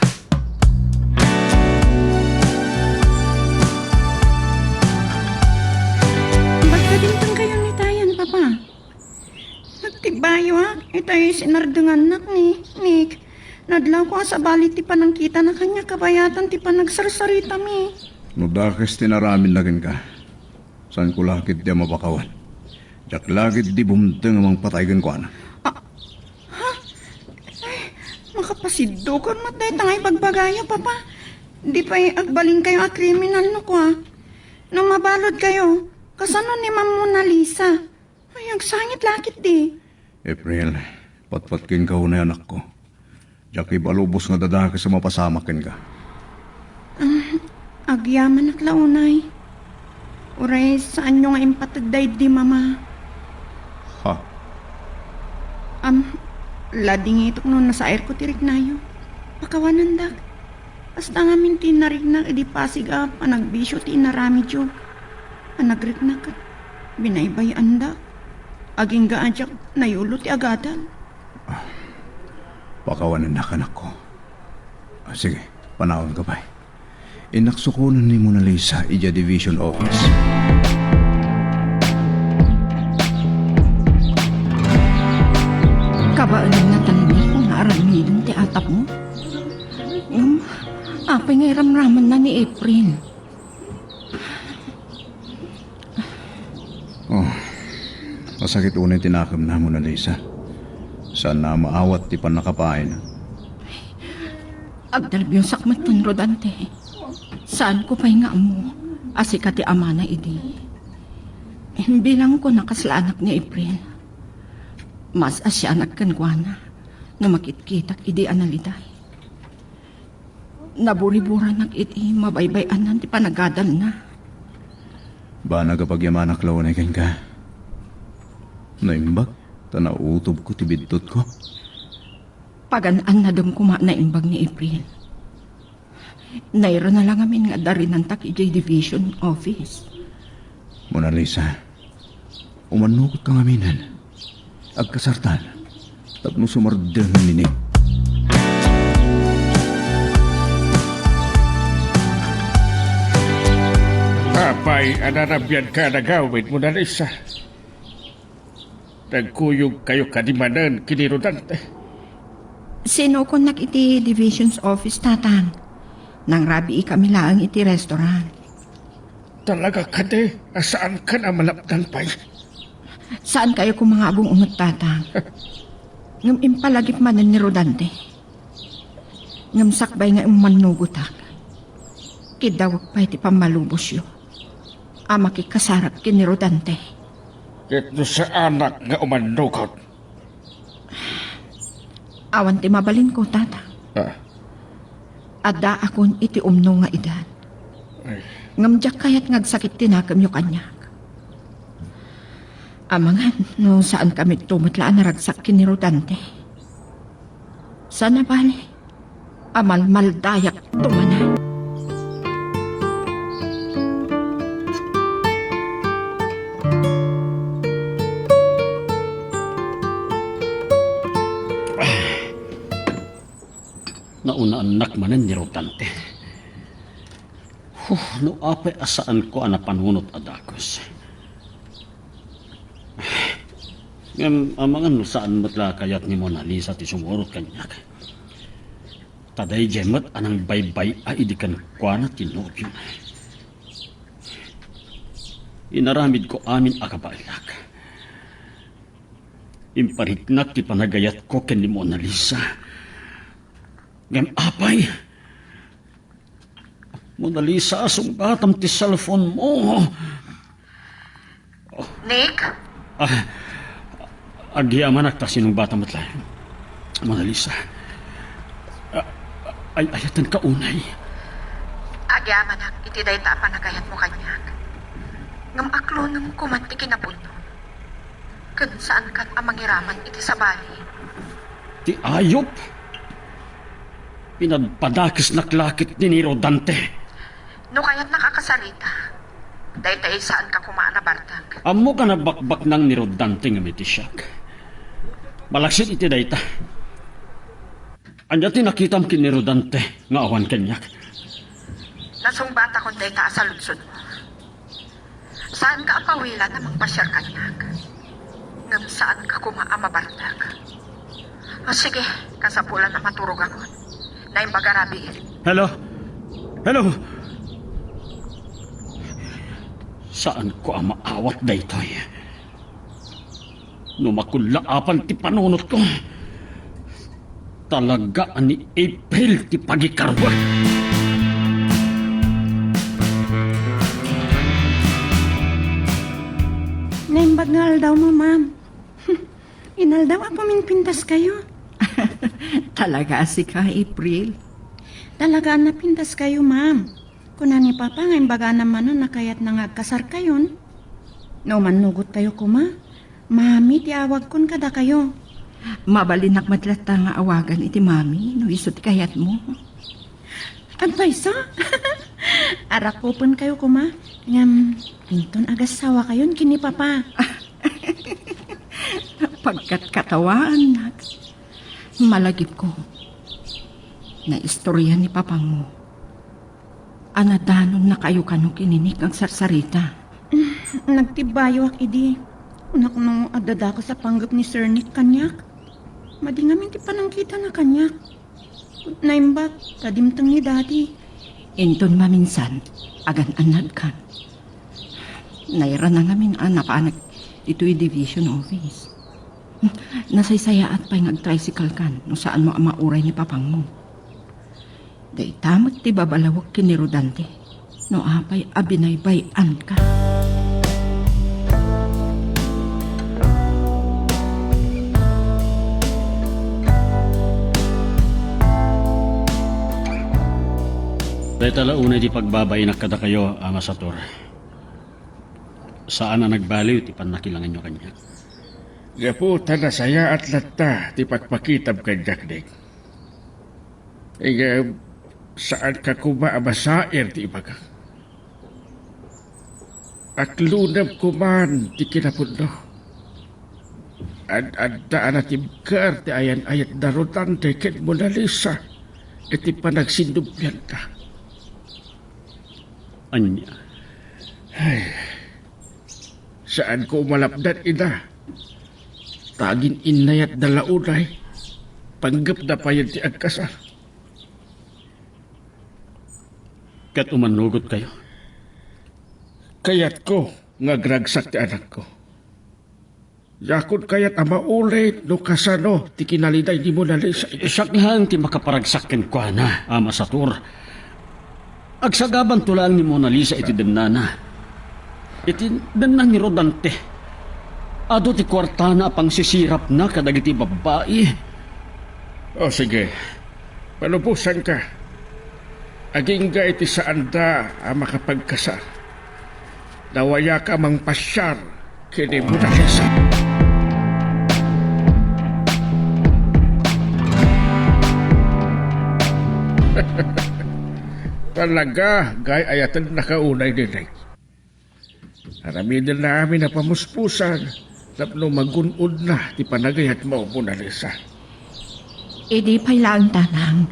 Ba't kadimteng kayo ni Tayan, Papa? Nagtibayoak, itay sinardengannak ni Nick. Nadlawko a sabali ti panangkitana kaniak kabayatan ti panagsarsaritami. No dakes ti naramidna kenka, saanko la ketdi a mapakawan. Diak la ketdi bumteng a mangpatay kenkuana. Ah, ha? Ay, makapasiddukon met dayta nga ibagbagayo, Papa. Di pay agbalinkayo a kriminal no kua. No mabaludkayo, kasano ni Ma'am Mona Lisa? Ay, agsangit la ketdi. April, patpat kenka unay, anakko. Diak ibalubos nga dadakes a mapasamak kenka. Ah, agyamanak la unay. Uray saanyo nga impateg daydi, Mama. Ha? Am, ladingitok no nasairko ti riknayo. Pakawanendak. Kasta ngamin ti nariknak idi Pasig a panagbisio ti inaramidyo. Panagriknak ket binaybay-andak. Agingga a diak nayulo ti agadal. Ah, pakawanennak, anakko. Ah, sige, panawanka pay. Innak sukonen ni Mona Lisa idiay division office. Kabaelan Ngem, apay nga iramramanna ni April? Oh, masakit unay ti nakemna, Mona Lisa. Saanna a maawat ti pannakapaayna. Agdalbiosak metten, Rodante. Saanko pay nga ammo a sika ti amana idi. Bilangkona kasla anak ni April. Mas a siak kenkuana no makitkitak idi a naliday. Naburiburanak iti mabaybay-anan ti panagadalna. Banag a pagyamanak la unay kenka. Naimbag ta nautobko ti biddutko. Pagan-annadem koma naimbag ni April. Nairona la ngamin nga adda rinantak idiay division office. Mona Lisa, umannugotka ngaminen. Agkasartan tapno sumardengen ni Nick. Apay a narabianka a nagawid, Mona Lisa? Nagkuyogkayo kadi manen ken ni Rodante? Sinukonnak iti division's office, Tatang. Nangrabiikami laeng iti restaurant. Talaga kadi a saankan a malapdan pay? Saankayo koma nga agung-unget, Tatang. Ngem impalagip manen ni Rodante. Ngem sakbay nga immannugotak, kiddawek pay ti pammalubosyo a makikasarak ken ni Rodante. Ket no saanak nga umannugot? Awan ti mabalinko, Tata. Ah. Addaakon iti umno nga edad. Ay. Ngem diak kayat nga agsakit ti nakemyo kaniak. Amangan no saankami met la a naragsak ken ni Rodante. Sana bale a malmaldayakto manen. Naunaannak manen ni Rodante. Huh, no apay a saanko a napanunot a dagus. Ngem amangan no saan met la kayat ni Mona Lisa ti sumurot kaniak. Ta daydiay met a nangbaybay-a idi kenkuana ti nobiona. Inaramidko amin a kabaelak. Impariknak ti panagayatko ken ni Mona Lisa. Ngem apay, Mona Lisa, sungbatam ti cellphone mo. Nick? Ah, agyamanak ta sinungbatam met laeng. Mona Lisa, ah, ay-ayatenka unay. Agyamanak iti dayta a panagayatmo kaniak. Ngem aklonem koma ti kinapudno. Ken saankan a mangiraman iti sabali. Ti ayup! Pinadpadakesnak la ket ni Rodante. No kayatnak a kasarita, daytay saanka koma a nabartek. Ammok a nabakbaknang ni Rodante ngem iti siak. Malaksid iti dayta. Ania ti nakitam ken ni Rodante nga awan kaniak? Nasungbatakon dayta a saludsodmo. Saanka a pawilan a mangpasiar kaniak. Ngem saanka koma a mabartek. Ah, sige, kasapulan a maturogakon. Naimbag a rabii. Hello? Hello? Saanko a maawat daytoy. No makullaapan ti panunotko, talaga a ni April ti pagikaruak. Naimbag nga aldawmo, ma'am. Inaldaw a puminpintaskayo. Talaga a sika, April? Talaga a napintaskayo, ma'am. Kuna ni Papa nga imbagana manen a kayatna nga agkasarkayon. No mannugottayo koma, Mami ti awagkon kadakayo. Mabalinak met latta nga awagan iti Mami no isu ti kayatmo. Agpayso? Arakupenkayo koma, ngem inton agassawakayon ken ni Papa. Pagkatkatawaannak. Malagipko, naistorya ni Papangmo a nadanonnakayo kano ken ni Nick agsarsarita. Nagtibbayoak idi. Kunak no adda dakes a panggep ni Sir Nick kaniak. Madi ngamin ti panangkitana kaniak. Naimbag ta dimteng ni Daddy. Inton maminsan, agan-annadkan. Nairana ngamin a napanak itoy division office. Nasaysayaat pay nga agtricycle kan no saanmo a mauray ni papangmo. Dayta met ti babalawek ken ni Rodante no apay a binaybay-anka. Dayta la unay ti pagbabainak kadakayo, Ama Sator. Saan a nagbaliw ti pannakilanganyo kaniak. Gapu ta nasayaat latta ti pakpakitam kaniak, Nick. Ngem saanka koma a masair ti ibaga. Aklonep koman ti kinapudno. Ad-adda a natibker ti ayan-ayat da Rodante ken Mona Lisa iti panagsinnublianda. Ania? Ay, saanko malapdan ida. Ta agin-innayat da la unay, panggepda payen ti agkasar. Ket umannugotkayo? Kayatko nga agragsak ti anakko. Diakon kayat a mauli no kasano ti kinaliday ni Mona Lisa. Siak laeng ti makaparagsak kenkuana, Ama Sator. Agsagabanto laeng ni Mona Lisa iti dennana. Iti denna ni Rodante. Adu ti kuartana a pangsisirapna kadagiti babbai. O, sige. Palubosanka. Agingga iti saanda a makapagkasar. Dawayaka a mangpasiar ken ni Mona Lisa. Talaga, gay-ayatennaka unay, Direk. Aramiden na amin a pamuspusan tapno magun-odna ti panagayatmo, Mona Lisa. Idi pay laeng, Tatang,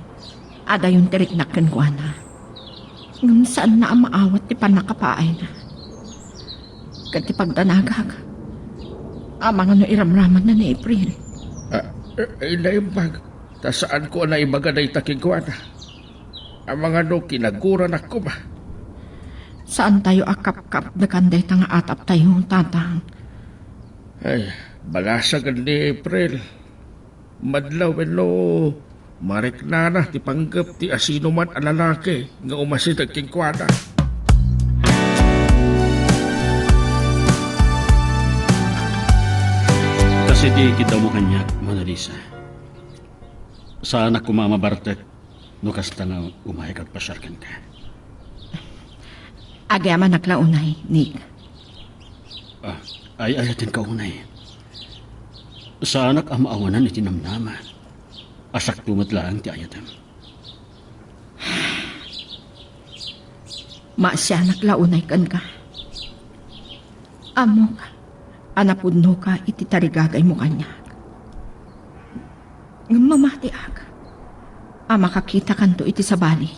adayon ti riknak kenkuana. Ngem saanna a maawat ti pannakapaayna. Ket ti pagdanagak, amangan no iramramanna ni April. Ah, eh, eh, naimbag. Ta saanko a naibaga dayta kenkuana. Amangan no kinaguranak koma. Saantayo a kapkapdekan dayta nga ataptayo, Tatang. Ay, balasagen ni April. Madlaw wenno mariknana ti panggep ti asinoman a lalaki nga umasideg kenkuana. Kas iti ikidawmo kaniak, Mona Lisa. Saanak koma a mabartek no kasta nga umayka agpasiar kenka. Agyamanak la unay, Nick. Ah, ay-ayatenka unay. Saanak a maawanan iti namnama a siakto met laeng ti ayatem. Maasianak la unay kenka. Ammok a napudnoka iti tarigagaymo kaniak. Ngem mamatiak a makakitakanto iti sabali.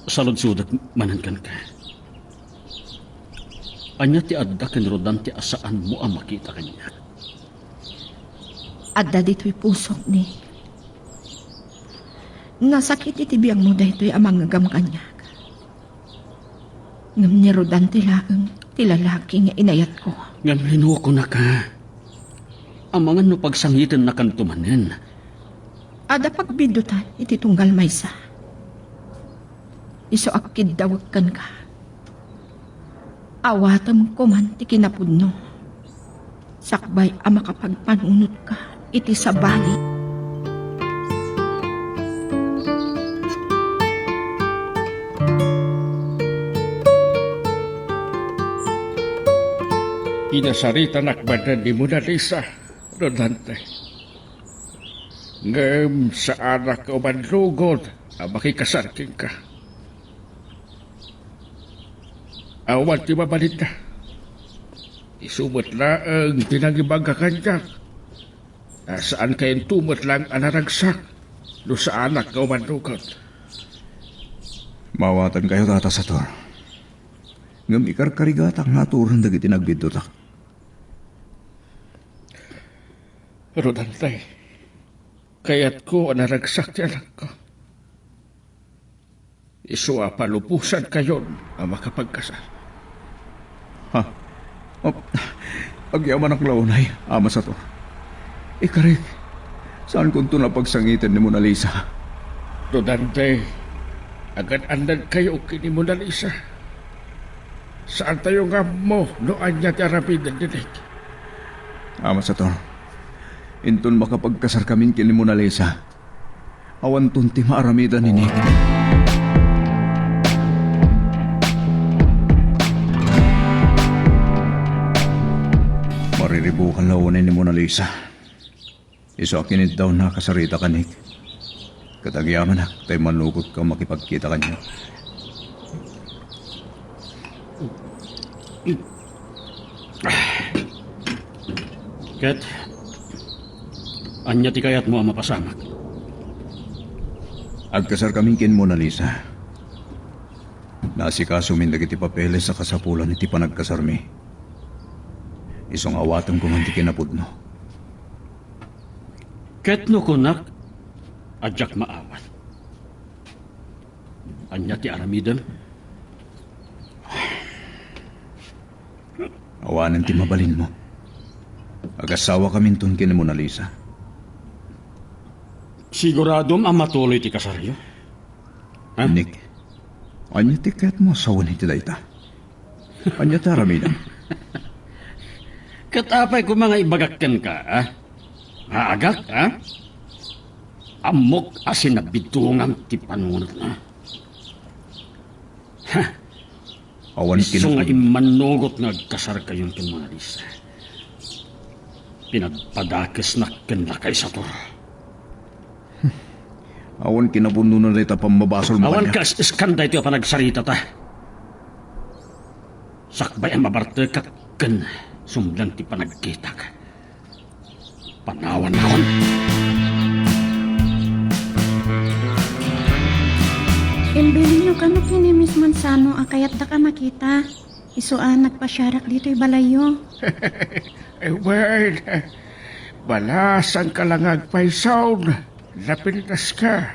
Saludsodek manen kenka. Ania ti adda ken Rodante a saanmo a makita kaniak? Adda ditoy pusok, Nick. Nasakit iti biangmo daytoy a mangngegam kaniak. Ngem ni Rodante laeng ti lalaki nga inayatko. Ngem linukonaka. Amangan no pagsangitennakanto manen. Adda pagbiddutan iti tunggal maysa. Isu a kiddawek kenka. Awatem koman ti kinapudno. Sakbay a makapagpanunotka iti sabali. Pinasaritanak manen ni Mona Lisa, Rodante. Ngem saanak nga umannugod a makikasar kenka. Awan ti mabalinda. Isu met laeng ti nangibaga kaniak a saankayonto met laeng a naragsak no saanak nga umannugod. Maawatankayo, Tata Sator. Ngem ikarkarigatak nga aturen dagiti nagbiddutak. Rodante, Kayatko a naragsak ti anakko. Isu a palubosankayon a makapagkasar. Ha? Oh, agyamanak la unay, Ama Sator. Ikarik, saankonton a pagsangiten ni Mona Lisa. Rodante, agad-annadkayo ken ni Mona Lisa. Saantayo nga ammo no ania ti aramiden ni Nick. Ama Sator, inton makapagkasarkamin ken ni Mona Lisa, awanton ti maaramidan ni Nick. Mariribukan la unay ni Mona Lisa. Isu a kiniddawna a kasarita ken Nick. Ket agyamanak ta immanugotka a makipagkita kaniak. Ket, ania ti kayatmo a mapasamak? Agkasarkamin ken Mona Lisa. Naasikasomin dagiti papeles a kasapulan iti panagkasarmi. Isu nga awatenko man ti kinapudno. Ket no kunak a diak maawan, ania ti aramidem? Awanen ti mabalinmo. Agasawakaminton ken ni Mona Lisa. Siguradom a matuloy ti kasaryo? Ha? Nick, ania ti kayatmo a sawen iti dayta? Ania ti aramidem? Ket apay koma nga ibagak kenka, a? Maagak, a? Ammok a sinabidongam ti panunotna. Ha? Awan. Isu nga kinapud- immanugot nga agkasarkayon ken Mona Lisa, pinagpadakesnak ken lakay Sator. Awan kinapudnona dayta pammabasol. Awan kaniak. Kas-iskan daytoy a panagsaritata. Sakbay a mabartekak ken sumlang ti panagkitak, panawannakon. Imbilinyo kano ken ni Miss Manzano a kayatdak a makita. Isu a nagpasiarak ditoy balayyo. Wen, balasangka la nga agpaysaw, napintaska.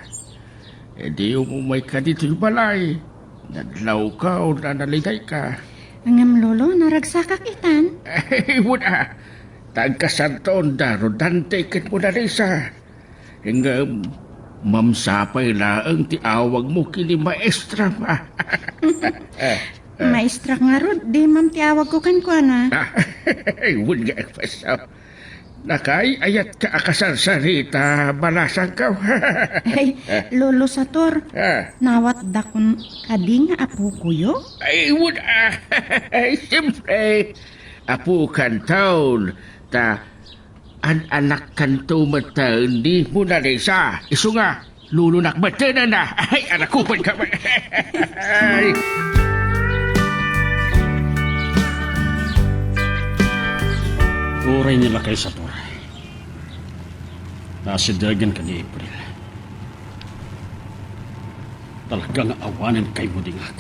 Idi umumayka ditoy balay, nadlawka wenno nalidayka? Ngem, Lolo, naragsakak itan. Ay, wen a. Ta agkasartaon da Rodante ken Mona Lisa. Ngem, Ma'am Sapay laeng ti awagmo ken ni Maestra. Maestra ngarud, di Ma'am ti awagko kenkuana. Ay, wen nga agpaysaw. Nakaay-ayatka a kasarsarita, balasangko. Ay, Lolo Sator, ah, nawatdakon kadi nga apokoyo? Ay, wen a. Ay, siyempre, apokanton, ta an-anakkanto met ni Mona Lisa. Isu nga, lolonak met. Ay, anakupenka met. Ay. Uray ni lakay Sator, nasidegenka ni April. Talaga nga awanen kaimudingak.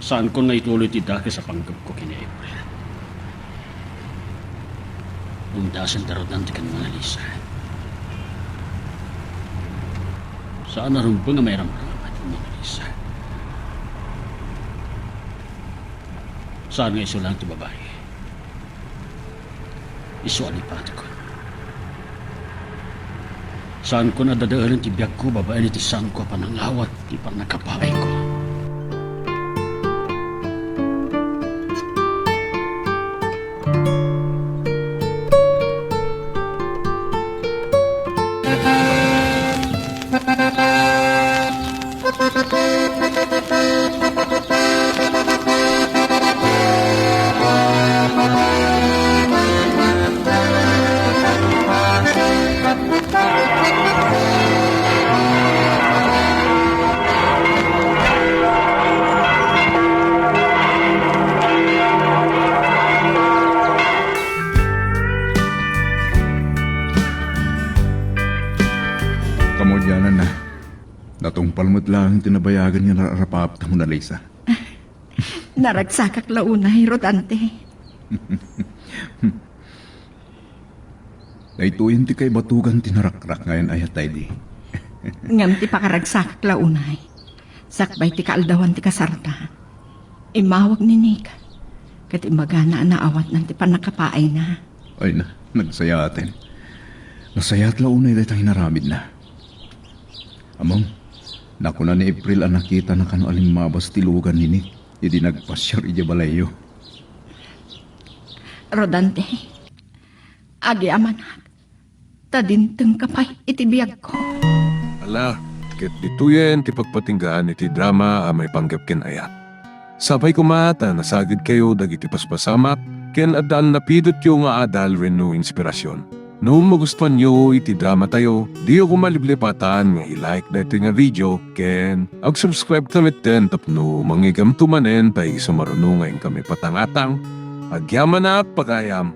Saankon nga ituloy ti dakes a panggepko ken ni April. Umdasen ti Rodante ken Mona Lisa. Saan a rumbeng a mairamramat ni Mona Lisa. Saan nga isu laeng ti babai. Isu a lipatekon. Saankon a dadaelen ti biagko babaen iti saanko a panangawat ti pannakababayko. Kamudiananna, natungpal met laeng ti nabayagen nga nararapapta, Mona Lisa. Naragsakak la unay, Rodante. Daytoyen ti kaibatugan ti narakrak nga ay-ayatay di. Ngem ti pakaragsakak la unay, sakbay ti kaaldawan ti kasarta, immawag ni Nick ket imbagana a naawatnan ti pannakapaayna. Ay na, nagsayaaten. Nasayaat la unay dayta inaramidna. Ammom, nakuna ni April a nakitana kano a limmabas ti lugan ni Nick idi nagpasiar idiay balayyo. Rodante, agyamanak, ta dimtengka pay iti biagko. Ala, ket ditoyen ti pagpatinggaan iti drama a maipanggep ken ayat. Sapay koma ta nasagidkayo dagiti paspasamak ken adda a napidotyo nga adal wenno inspirasyon. No magustuanyo iti dramatayo, diyo koma liplipatan nga i-like daytoy nga video ken ag-subscribe ta metten tapno mangigamto manen ta isu maruno nga inkami patangatang. Agyamanak, pagayam!